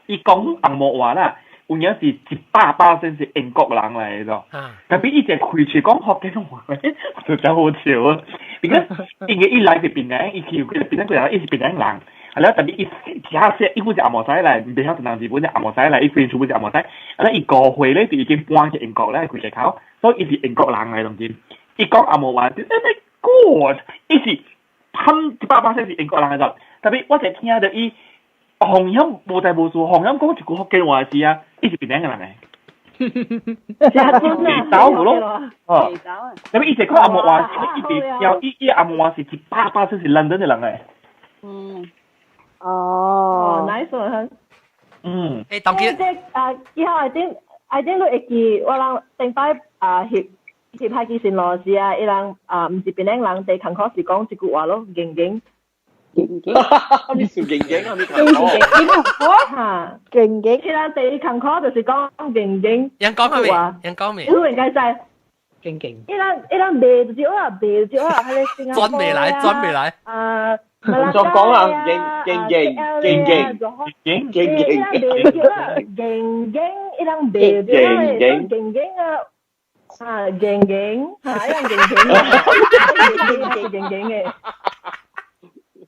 伊講紅毛話啦，有影是100%是英國人來的就，特別伊一開喙講福建話咧，就真好笑啊！因為因為伊來是檳城，伊去檳城過來，伊是檳城人，係啦，特別伊其他些伊本是阿毛仔嚟，唔曉人日本是阿毛仔嚟，伊全部是阿毛仔。啊咧，伊過歲咧就已經搬去英國咧，佢隻口，所以伊是英國人嚟，當真。伊講阿毛話，哎 my God，伊是噴100%是英國人嚟就，特別我就聽到伊紅音無大無數，紅音講一句福建話是啊，伊是檳城人嚟。地走咯，哦，咁伊就講阿毛話，伊地又伊伊阿毛話是100%是倫敦嘅人嚟。嗯，哦，nice one。嗯。誒，當佢即啊，以後 I think 你會記，我人頂擺啊翕翕海基線路時啊，伊人啊毋是檳城人，佇空口是講一句話咯，硬硬。勁勁，咩叫勁勁啊？咩勁勁，嚇，勁勁，伊人第一空口就是講勁勁。人講咩？人講咩？你應該知。勁勁。伊人賣就是我賣就是我，迄個新加坡轉未來，轉未來。啊。唔再講啦，勁勁勁勁勁勁勁勁勁勁，伊人賣就是勁勁啊！啊，勁勁，嚇，伊人勁勁，勁勁勁嘅。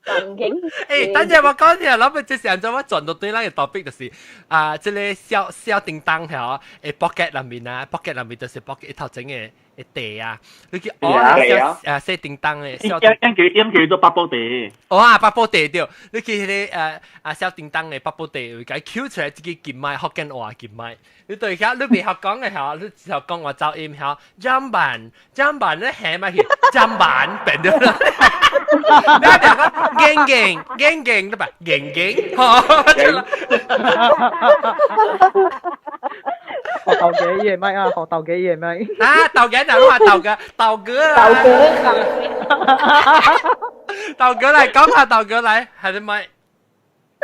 誒，等陣我講嘢，諗住這時陣我轉到對咱個 topic 就是啊，這個小小叮當嚇，誒 pocket 內面啊，pocket 內面就是 pocket 頭前嘅嘅地啊，你叫哦小啊細叮當嘅小，應叫做八寶地。哦啊，八寶地對，你去迄個啊小叮當嘅八寶地會共抾出來一個金麥福建話金麥，你對遐你袂曉講嘅嚇，你只曉講話走音嚇，砧板砧板你下咪去砧板變咗。你兩個勁勁勁勁對吧？勁勁，好，學豆幾嘢咪啊？學豆幾嘢咪？啊，豆幾嗱，我話豆哥，豆哥啊，豆哥，豆哥來講下，豆哥來，係你咪？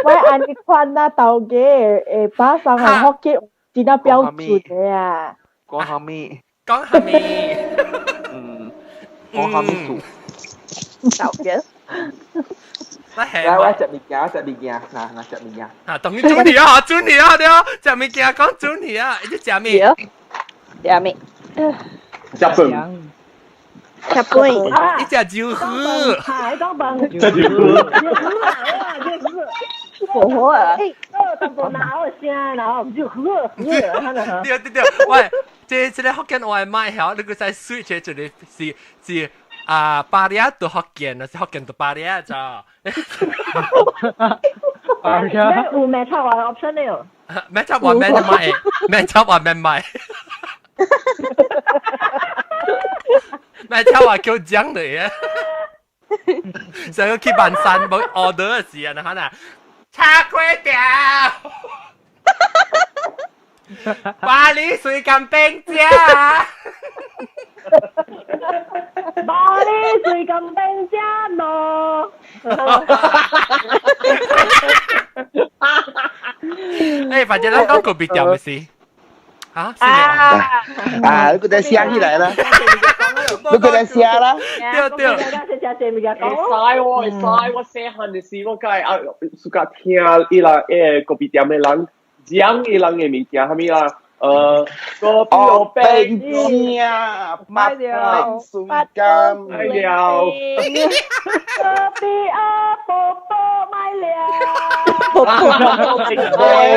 喂，按你看啊，豆哥誒，把上係福建真係標準嘅啊！講下咩？講下咩？嗯，講下咩數？豆哥。來，我食物件，食物件，嗱嗱食物件。啊，當然主題啊，主題啊，對啊，食物件講主題啊，你食咩？食咩？食飯。食飯。你食酒喝。係講飯。食酒喝。好好啊！誒，淡薄鬧聲，然後就喝喝。對對對，喂，這個福建外賣曉，你閣使 switch 一個是是。啊，巴黎到福建，還是福建到巴黎咋？巴黎有咩菜話 option 了？咩菜話咩買？咩菜話咩買？咩菜話叫醬的耶？上個去萬山冇 order 嘅時啊，可能茶粿條，巴黎水甘冰醬。巴黎水甘冰醬咯。誒，反正咱講個別店嘅事。啊？啊，你個寫起來啦，你個寫啦。對對。會使喎，會使，我細漢的時，我介啊，暑假聽伊人誒個別店的人講伊人的物件，啥物啦？個冰醬，買了，水甘，買了，個比阿婆婆買了，婆婆買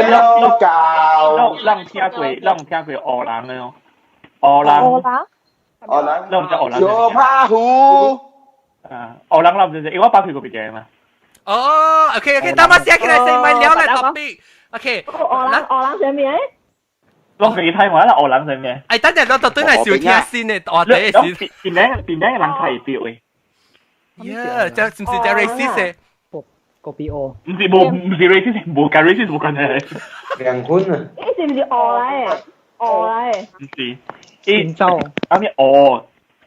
了教，咱聽過，咱聽過烏人的哦，烏人，烏人，咱毋知烏人。小拍虎，啊，烏人咱毋知，因為我包去過別個嘛。哦，OK OK，等我寫起來先，咪聊來 topic。OK，烏人烏人啥物？我自己睇我啦，烏人啥物？哎，等陣我就對嚟小聽先嘅，我第一時。邊兩邊兩個人睇表嘅。 Yeah，這是唔是這 racist 嘅？個 B O。唔是無唔是 racist，無關 racist 無關係。兩分啊！伊是唔是烏來嘅？烏來嘅。唔是，伊啊咩烏？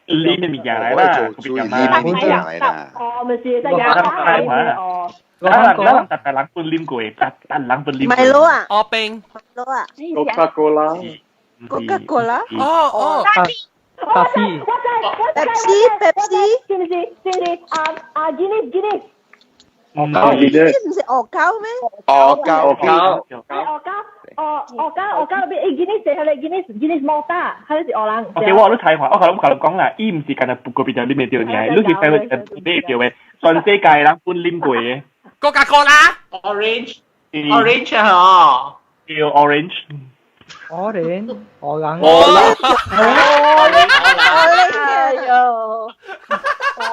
你咩物件來啦？做注意你物件來啦。烏咪是在亞太嘛。咱咱逐逐人本啉過，逐逐人本啉過。咪攞啊！烏冰。攞啊！可卡可拉。可卡可拉。哦哦。巴士。 Pepsi Pepsi。是唔是？是唔是？啊啊！Guinness Guinness。唔係，唔是鵝膠咩？鵝膠，鵝膠，鵝膠，鵝鵝膠，鵝膠邊？誒，Guinness 係咪 Guinness Guinness 摩打，係是鵝人。 OK，我都睇看，我同我講啦，伊唔是干焦個別就啉會著爾，你是睇會買著的，全世界人本啉過的。高加高啦，orange orange 啊，叫 orange。 Orange，我人。我哎呦！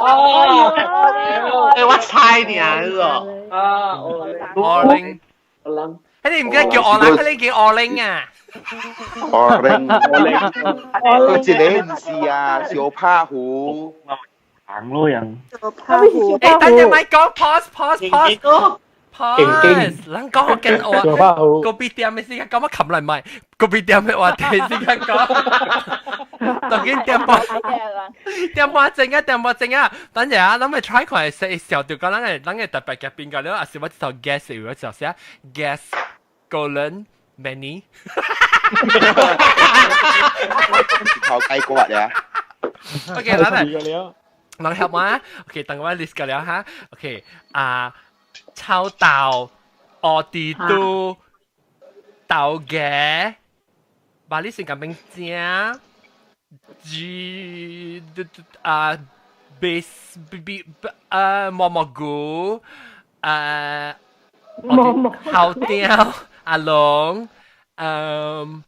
哦，誒，我猜你啊，呢個啊，orange， orange，你唔記得叫 orange，你叫 orange 啊？orange，佢一個唔是啊，小拍虎，行咯人。小拍虎。誒，等陣咪講 pause pause pause。pause，咱講緊我，個別店嘅時間講乜冚嚟咪，個別店嘅話題時間講，當然點半點半鐘啊，點半鐘啊，等陣啊，咱咪 try 看係小就講咱個特別嘅邊個，你話是我就 guess，我就寫 guess colon many，靠雞骨呀。 OK，咱嚟，人協我啊，OK，等我 list 個了哈，OK 啊。臭豆、奧地都、豆芽、把你先咁樣正，G 啊 base B B 啊蘑蘑菇啊，蘑蘑後雕阿龍，嗯，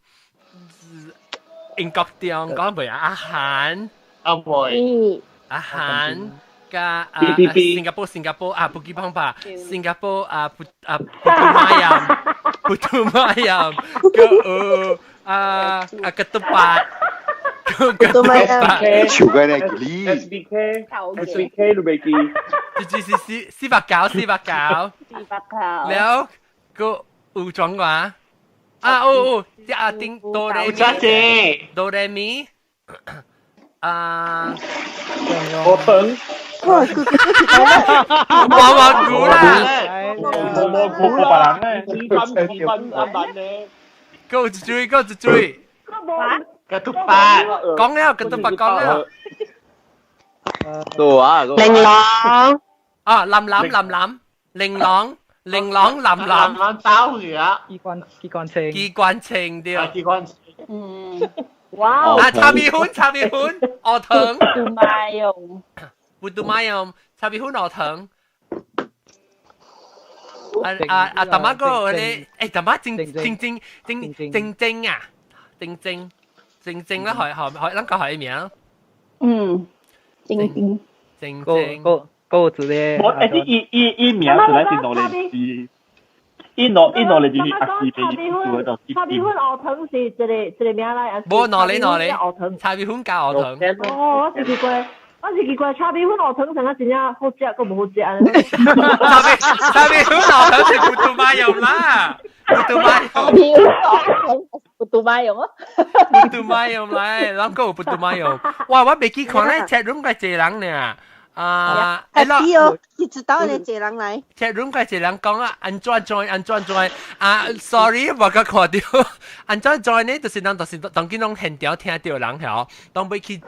英國雕講袂啊阿韓，阿妹，阿韓。加啊，新加坡新加坡啊，布吉邦吧，新加坡啊，布啊布杜馬洋，布杜馬洋，個啊啊個杜巴，個杜巴，潮嘅呢？你 S B K S B K 都未記，是是是四百九四百九，四百九，了個有裝話啊哦哦，啊丁哆來咪，哆來咪，啊，我等。哇！佢佢蘑蘑菇啦，蘑蘑菇啦，五分五分啱版咧。夠一追，夠一追。個嘟八，講了，個嘟八講了。多啊，玲瓏。啊，林林林林，玲瓏玲瓏林林。林林包魚啊！機關機關槍。機關槍對。機關槍。嗯。哇！啊，炒米粉，炒米粉，鵝糖。杜麥用。不杜馬用，炒米粉鵝糖。啊啊啊！大媽個嗰啲，誒大媽正正正正正正啊，正正正正啦，係係係，咱講係名。嗯，正正正正。個個字咧。我誒，伊伊伊名出來是攞嚟是，伊攞伊攞嚟就是阿四俾做到。炒米粉鵝糖是一個一個名來。無攞嚟攞嚟，炒米粉加鵝糖。哦，我是奇怪。我是奇怪，炒米粉鵝腸成啊真正好食，閣無好食。炒米粉鵝腸是糊塗馬用啦，糊塗馬用。米粉鵝腸糊塗馬用啊！糊塗馬用來，咱閣有糊塗馬用。哇！我袂記看咧，chat room 個濟人呢。啊， happy 哦，你知道你濟人來。 chat room 個濟人講啊，按怎 join 按怎 join 啊，sorry，我個看到按怎 join 呢，就是人就是當見攏現場聽到人曉，當欲去欲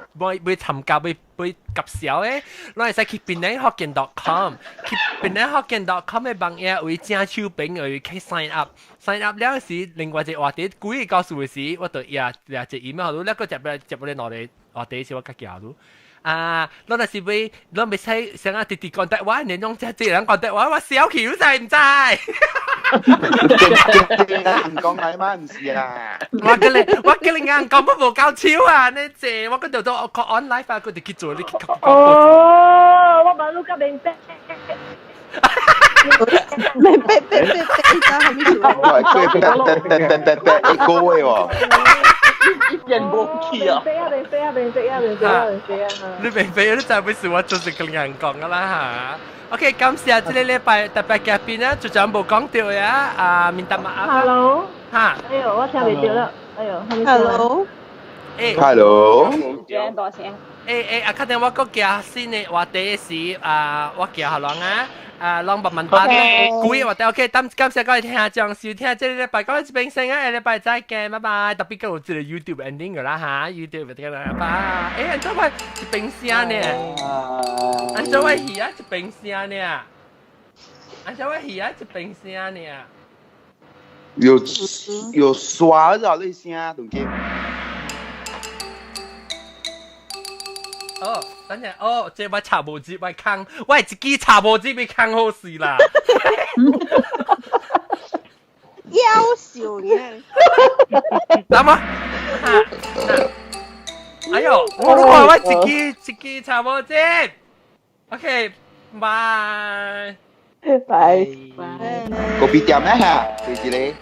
欲參加欲欲夾笑的，攏會使去檳城福建 .com，去檳城福建 .com 的網頁為正手邊為去 sign up，sign up 了時，另外一個話題，幾個告訴的時，我就也也一 email 你，了個接來接來兩個話題是我家己曉。啊，咱若是欲，咱袂使想啊，直直講台灣，你攏這這人講台灣，我小氣，你知毋知？人講來嘛，毋是啊。我叫你，我叫你硬講不無夠手啊！你這我嗰度都我 on live 啊，佢哋去做你去。哦，我馬路較明白。明白白白白，你知係咩？我係白白白白白一個月喎。一邊無去啊！明白啊，明白啊，明白啊，明白啊！你明白，你就會是我做成個人講噶啦嚇。OK，感謝這個禮拜特別嘉賓啊，就全部講到呀，啊，minta maaf。 Hello。嚇！哎呦，我聽袂著了。哎呦，Hello。誒。 Hello。大聲。誒誒，啊，確定我閣加新的話題是啊，我加予人啊。啊，攏慢慢等，幾個話題 OK，感感謝各位聽眾收聽，這個禮拜講到這邊先啊，下禮拜再見，拜拜。特別閣有這個 YouTube ending 噶啦哈，YouTube 這個拜拜。欸，按怎會一邊聲呢？按怎會戲啊一邊聲呢？按怎會戲啊一邊聲呢？有有刷咗你聲，同見。哦，等陣，哦，這我插無接，我坑，我係自己插無接，被坑好事啦。夭壽呢？得嗎？哎呦，我都話我自己自己插無接。OK，拜。拜。個別店咧嚇，對住你。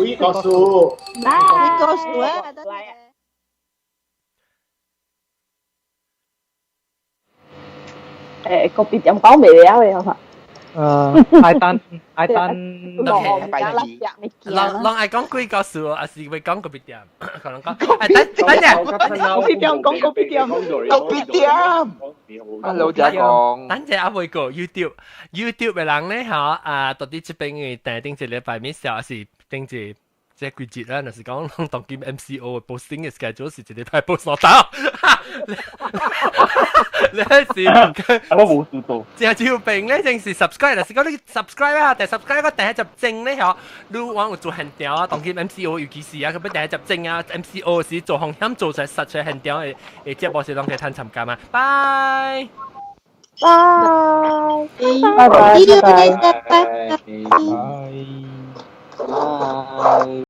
幾個數？幾個數啊？誒，個別店講未了嘅係嘛？愛等愛等。人人愛講幾個數，還是會講個別店？可能講，哎，等等陣，個別店講個別店，個別店。Hello，仔講。等陣阿會個 YouTube，YouTube 嘅人咧嚇啊，到底這邊嘅訂頂一禮拜面時，還是頂一這季節啦，若是講攏當今 MCO 嘅 posting 嘅 schedule 是一禮拜 post 兩道，你是我冇做到。正照病咧，正是 subscribe，若是講你 subscribe 啊，但 subscribe 個第一集正咧嗬，你往有做現場啊，當今 MCO 尤其是啊，佢要第一集正啊，MCO 時做風險做出實出現場的的節目是攏可以趁參加嘛。拜拜拜拜拜拜拜。拜。